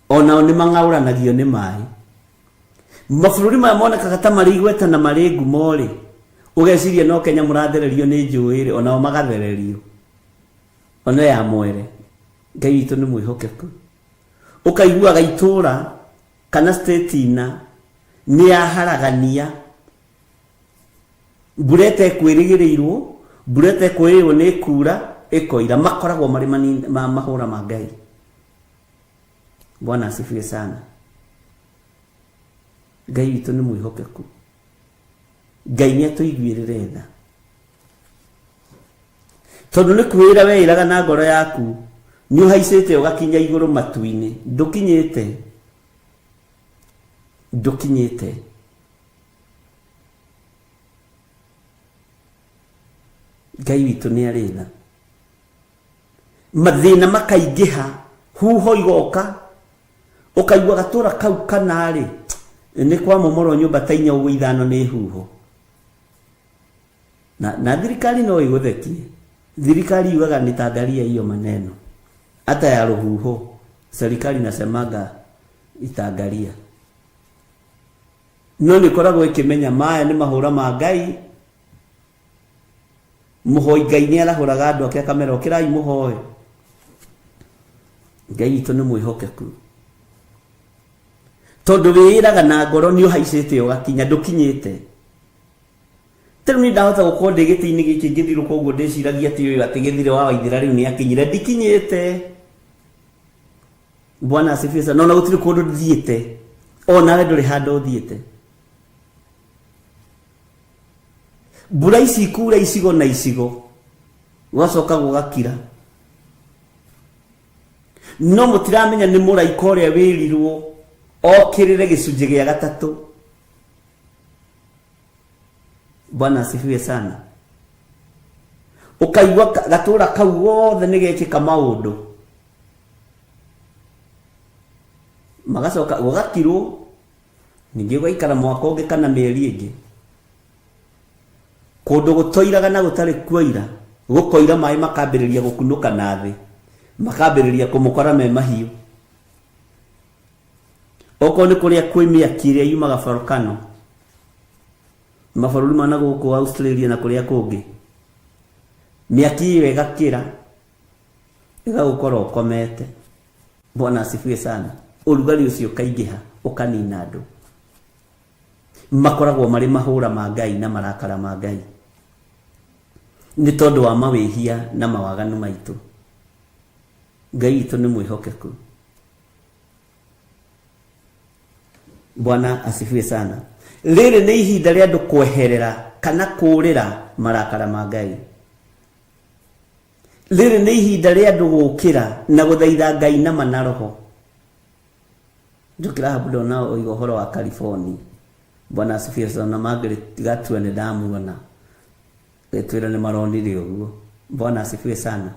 onao nĩ mang'aũranagio nĩ maĩ. Mabũrũri maya monekaga ta marĩ igweta na marĩ ngumo rĩ, ũgeciria no Kenya mũrathererio nĩ njũĩ rĩ, onao magathererio. Ona ya mwere. Ngai witũ nĩ mwĩhokeku. Ũkaiguaga itũra kana state ina nĩ yaharagania mbura ĩtekwĩrĩgĩrĩirwo, mbura ĩtekwĩrĩgĩrĩirwo nĩ ĩkura ĩkoira. Makoragwo marĩ mahũra ma Ngai. Bwana asifiwe sana. Ngai witũ nĩ mwĩhokeku. Ngai nĩ atũiguĩrĩre tha. Tondũ nĩ kwĩra weĩraga na ngoro yaku nĩ ũhaicĩte ũgakinya igũrũ matu-inĩ, ndũkinyĩte, ndũkinyĩte. Ngai witũ nĩ arĩ tha. Mathĩna makaingĩha, huho igoka, ũkaigua gatũra kau kana-rĩ, nĩ kwamomorwo nyũmba ta inya ũguo ithano nĩ huho. Na thirikari no ĩgũthekie. Thirikari yugaga nitaangalia hiyo maneno. Hata ya rũhuho, serikali nasemaga itaangalia. No nĩ ĩkoragwo ĩkĩmenya maya nĩ mahũra ma Ngai. Mũhoi Ngai nĩ arahũraga andũ ake akamera ũkĩrai mũhoe. Ngai witũ nĩ mwĩhokeku. Tondũ wĩĩraga na ngoro nĩ ũhaicĩte ũgakinya, ndũkinyĩte. Ta rĩu niĩ ndahota gũkorwo ndĩ gĩtĩ-inĩ gĩkĩ ngĩthirũka ũguo ndĩciragia atĩ ũyũ atĩ gĩthire wa Waithera rĩu nĩ akinyire, ndikinyĩte. Bwana asifiwe sana. Ona gũtirĩ kũndũ thiĩte. O nawe ndũrĩ handũ ũthiĩte. Mbura ici ikura icigo na icigo, gũgacoka gũgakira. No mũtiramenya nĩ mũraika ũrĩa wĩrirwo okĩrĩre gĩcunjĩ gĩa gatatũ. Bwana asifiwe sana. Ũkaigua gatũra kau gothe nĩ gekĩka maũndũ, magacoka gũgakirwo, ningĩ ũgaikara mwaka ũngĩ kana mĩeri ĩngĩ. Kũndũ gũtoiraga na gũtarĩ kuoira, gũkoira maĩ makambĩrĩria gũkunũka na thĩ, makambĩrĩria kũmũkora me mahiũ. Okorwo nĩ kũrĩa kwĩ mĩaki ĩrĩa yumaga volcano, mabũrũri ma na gũkũ Australia na kũrĩa kũngĩ, mĩaki ĩyo ĩgakĩra, ĩgagũkora ũkomete. Bwana asifiwe sana. Ũrugarĩ ũcio ũkaingĩha, ũkanina andũ. Makoragwo marĩ mahũra ma Ngai na marakara ma Ngai nĩ tondũ wa mawĩhia na mawaganu maitũ. Ngai witũ nĩ mwĩhokeku. Bwana asifiwe sana. Rĩrĩ nĩ ihinda rĩa andũ kweherera kana kũũrĩra marakara ma Ngai. Rĩrĩ nĩ ihinda rĩa andũ gũũkĩra na gũthaitha Ngai na ma na roho. Njũkĩra habu ndona oiga ũhoro wa California. Bwana asifiwe sana. Margaret Gatua nĩ ndamuona. Gĩtwĩra nĩ maronire ũguo. Bwana asifiwe sana.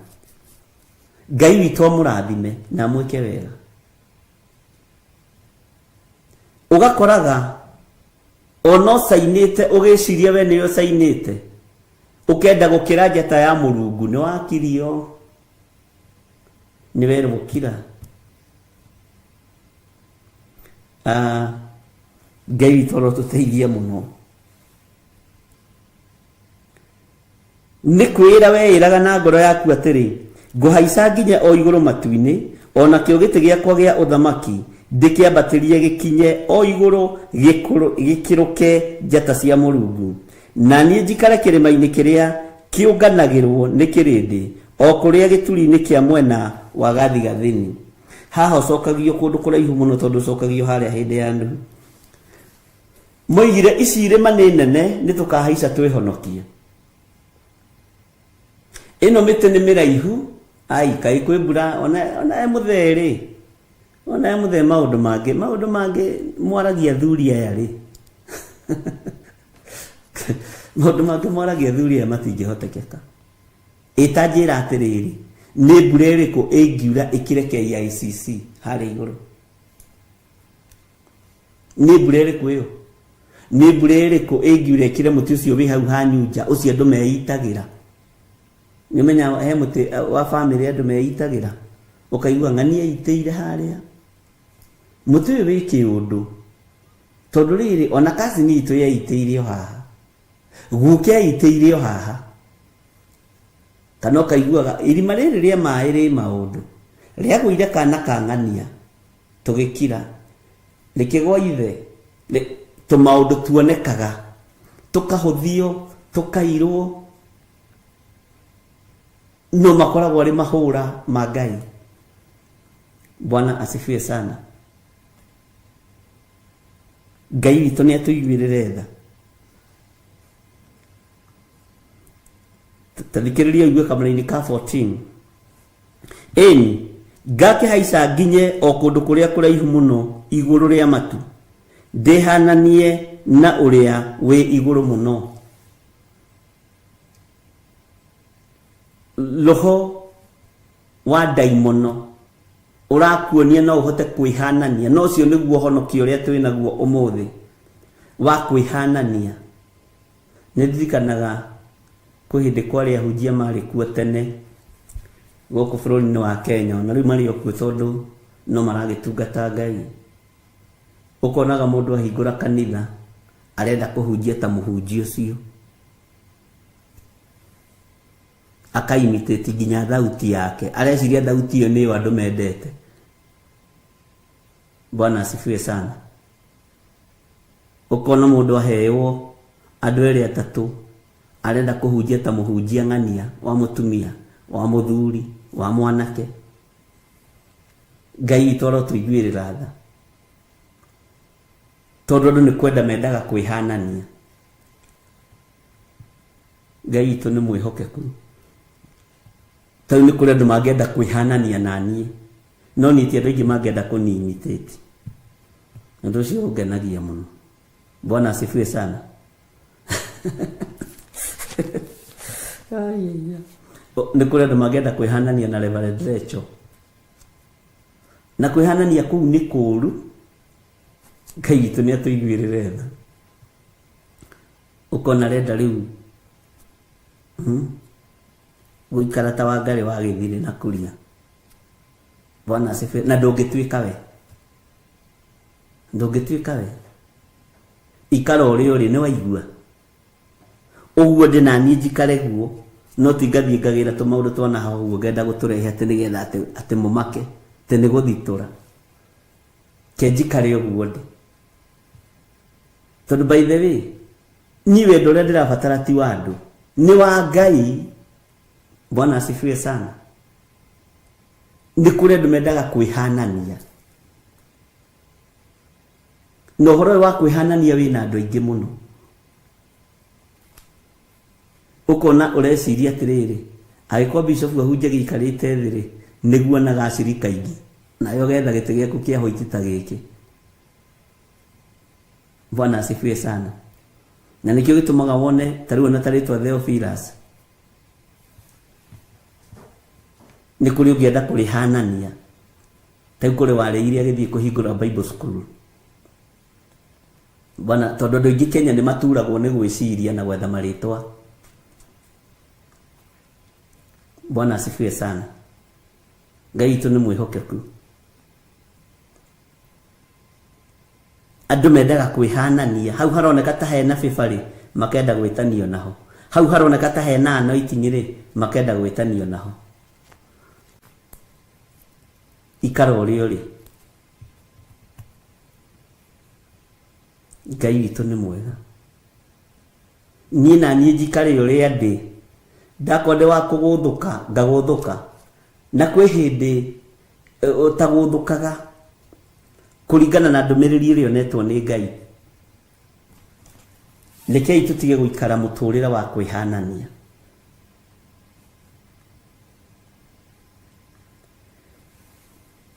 Ngai witũ amũrathime na amwĩke wega. Ũgakoraga ona ũcainĩte ũgĩciria we nĩwe ũcainĩte, ũkenda gũkĩra njata ya Mũrungu, nĩ wakirio, nĩ werwo kira. Ngai witũ arotũteithia mũno. Nĩ kwĩra weĩraga na ngoro yaku atĩrĩ, ngũhaica nginye o igũrũ matu-inĩ, o nakĩo gĩtĩ gĩakwa gĩa ũthamaki ndĩkĩambatĩrie gĩkinye o igũrũ gĩkĩrũke njata cia Mũrungu, na niĩ njikare kĩrĩma-inĩ kĩrĩa kĩũnganagĩrwo nĩ kĩrĩndĩ, o kũrĩa gĩturi-inĩ kĩa mwena wa gathigathini. Haha ũcokagio kũndũ kũraihu mũno tondũ ũcokagio harĩa hĩndĩ ya Nuhu. Moigire ici irĩma nĩ nene, nĩ tũkahaica twĩhonokie. Ĩno mĩtĩ nĩ mĩraihu, ai kaĩ kwĩ mbura, ona e mũthee rĩ, ona e mũthee maũndũ mangĩ, maũndũ mangĩ mwaragia athuri aya rĩ. Maũndũ mangĩ mwaragia athuri aya matingĩhotekeka. Ĩta njĩra atĩrĩrĩ, nĩ mbura ĩrĩkũ ĩngiura ĩkĩre KICC harĩa igũrũ? Nĩ mbura ĩrĩkũ ĩyo? Nĩ mbura ĩrĩkũ ĩngiura ĩkĩre mũtĩ ũcio wĩ hau ha Nyunja, ũcio andũ meitagĩra? Nĩũmenya he mũtĩ wa bamĩrĩ andũ meitagĩra, ũkaigua ng'ania eitĩire harĩa. Mũtĩ ũyũ wĩ kĩũndũ, tondũ rĩrĩ ona cousin itũ yeitĩire o haha, guka eitĩire o haha. Kana ũkaiguaga irima rĩrĩ rĩa maĩ rĩ maũndũ, rĩagũire kana ka ng'ania, tũgĩkira, rĩkĩgwa ithe, tũmaũndũ tuonekaga, tũkahũthio, tũkairwo, no makoragwo arĩ mahũra ma Ngai. Bwana asifiwe sana. Ngai witũ nĩ atũiguĩrĩre tha. Ta thikĩrĩria ũigue kamũraini ka 14. Ĩni, ngakĩhaica nginye o kũndũ kũrĩa kũraihu mũno igũrũ rĩa matu, ndĩhananie na ũrĩa wĩ igũrũ mũno. Roho wa ndaimono ũrakuonia no ũhote kwĩhanania, no ũcio nĩguo ũhonokio ũrĩa twĩ naguo ũmũthĩ wa kwĩhanania. Nĩ ndirikanaga kwĩ hĩndĩ kwarĩ ahunjia marĩ kuo tene gũkũ bũrũri-inĩ wa Kenya, ona rĩu marĩ o kuo tondũ no maragĩtungata Ngai. Ũkonaga mũndũ ahingũra kanitha arenda kũhunjia ta mũhunjia ũcio, aka imitate nginya thauti yake, areciria thauti ĩyo nĩyo andũ mendete. Bwana asifiwe sana. Ũkona mũndũ aheyo andũ erĩ atatũ arenda kũhunjia ta mũhunjia ng'ania wa mũtumia, wa mũthuri, wa mwanake. Ngai witũ arotũiguĩrĩra tha, tondũ andũ nĩ kwenda mendaga kwĩhanania. Ngai witũ nĩ mwĩhokeku. Ta rĩu nĩ kũrĩ andũ mangĩenda kwĩhanania na niĩ, no niĩ ti andũ aingĩ mangĩenda kũni imitate. Ũndũ ũcio ũngenagia mũno. Bwana asifiwe sana. Nĩ kũrĩ andũ mangĩenda kwĩhanania na Reverend Rachel. Na kwĩhanania kũu nĩ kũũru. Ngai witũ nĩ atũiguĩrĩre tha. Ũkona arenda rĩu gũikara ta Wangarĩ wa Gĩthirĩ na Kuria. Bwana asifiwe. Na ndũngĩtuĩka we. Ndũngĩtuĩka we. Ikara ũrĩa ũrĩ, nĩ waigua? Ũguo ndĩ na niĩ njikare guo, no ti ngathiĩ ngagĩra tũmaũndũ twa na haha ũguo ngenda gũtũrehe atĩ nĩgetha atĩ mũmake, atĩ nĩ gũthitũra. Ke njikare ũguo ndĩ. Tondũ by the way, niĩ wendo ũrĩa ndĩrabatara ti wa andũ, nĩ wa Ngai. Bwana asifiwe sana. Nĩ kũrĩ andũ mendaga kwĩhanania. Na ũhoro ũyũ wa kwĩhanania wĩna andũ aingĩ mũno. Ũkona ũreciria atĩrĩrĩ, angĩkorwo bishop ahunjagia aikarĩte thĩ rĩ, nĩguo onaga acirika aingĩ. Nawe ũgetha gĩtĩ gĩaku kĩa hoiti ta gĩkĩ. Bwana asifiwe sana. Na nĩkĩo gĩtũmaga wone ta rĩu ona ta rĩtwa Theophilus. Nĩ kũrĩ ũngĩenda kũrĩhanania. Ta rĩu kũrĩ warĩire agĩthiĩ kũhingũra Bible school. Bwana, tondũ andũ aingĩ Kenya nĩ maturagwo nĩ gwĩciria na gwetha marĩtwa. Bwana asifiwe sana. Ngai witũ nĩ mwĩhokeku. Andũ mendaga kwĩhanania. Hau haroneka ta hena favor rĩ, makenda gwĩtanio naho. Hau haroneka ta hena anointing rĩ, makenda gwĩtanio naho. Ikara ũrĩa ũrĩ. Ngai witũ nĩ mwega. Niĩ na niĩ njikare ũrĩa ndĩ. Ndakorwo ndĩ wa kũgũthũka, ngagũthũka. Na kwĩ hĩndĩ ũtagũthũkaga kũringana na ndũmĩrĩri ĩrĩa ũnetwo nĩ Ngai. Rekei tũtige gũikara mũtũrĩre wa kwĩhanania.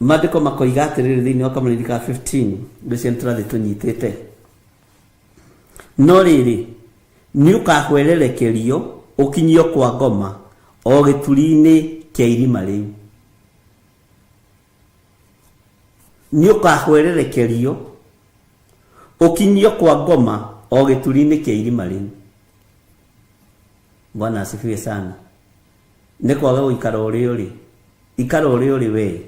Maandĩko makoiga atĩrĩrĩ thĩinĩ wa kamũrĩri ka 15, ngwĩciria nĩ tũrathiĩ tũnyitĩte. No rĩrĩ, nĩ ũkahwererekerio ũkinyio kwa ngoma o gĩturi-inĩ kĩa irima rĩu. Nĩ ũkahwererekerio ũkinyio kwa ngoma o gĩturi-inĩ kĩa irima rĩu. Bwana asifiwe sana. Nĩ kwaga gũikara ũrĩa ũrĩ. Ikara ũrĩa ũrĩ we.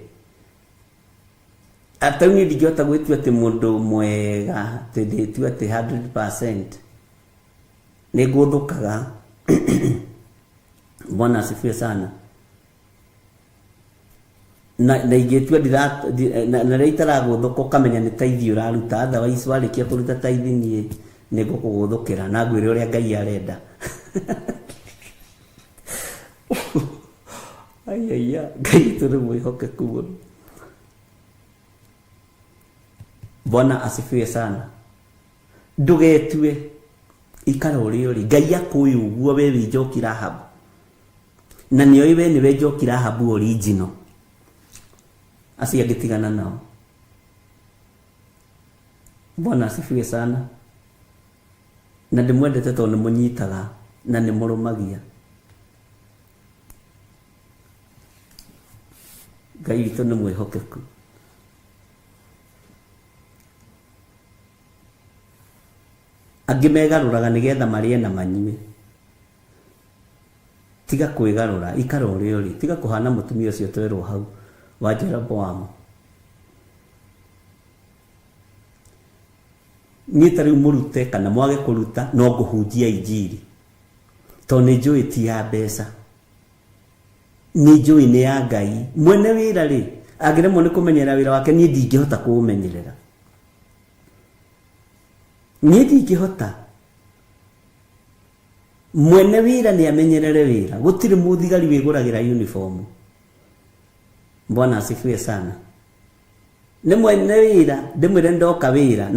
Ata niĩ ndingĩhota gwĩtua atĩ mũndũ mwega atĩ ndĩtue atĩ 100%. Nĩ ngũthũkaga. Bwana asifiwe sana. Na na ingĩtua ndira na na rĩrĩa itaragũthũka ũkamenya nĩ taithi ũraruta otherwise warĩkia kũruta taithi niĩ nĩ ngũkũgũthũkĩra na ngwĩre ũrĩa Ngai arenda. Aiaiya, Ngai witũ nĩ mwĩhokeku mũno. Bwana asifiwe sana. Ndũgetue, ikara ũrĩa ũrĩ. Ngai akũĩ ũguo we wĩ Njoki Rahabu. Na nĩoĩ we nĩwe Njoki Rahabu original. Acio angĩ tigana nao. Bwana asifiwe sana. Na ndĩmwendete tondũ nĩ mũnyitaga na nĩ mũrũmagia. Ngai witũ nĩ mwĩhokeku. Angĩ megarũraga nĩgetha marĩe na manyue. Tiga kwĩgarũra, ikara ũrĩa ũrĩ. Tiga kũhana mũtumia ũcio twerwo hau wa Jeroboamu. Niĩ ta rĩu mũrute kana mwage kũruta no ngũhunjia injiri. Tondũ nĩ njũĩ ti ya mbeca. Nĩ njũĩ nĩ ya Ngai. Mwene wĩra rĩ, angĩremwo nĩ kũmenyerera wĩra wake niĩ ndingĩhota kũũmenyerera. Niĩ ndingĩhota. Mwene wĩra nĩ amenyerere wĩra. Gũtirĩ mũthigari wĩgũragĩra uniform. Bwana asifiwe sana. Nĩ mwene wĩra, ndĩmwĩre ndoka wĩra.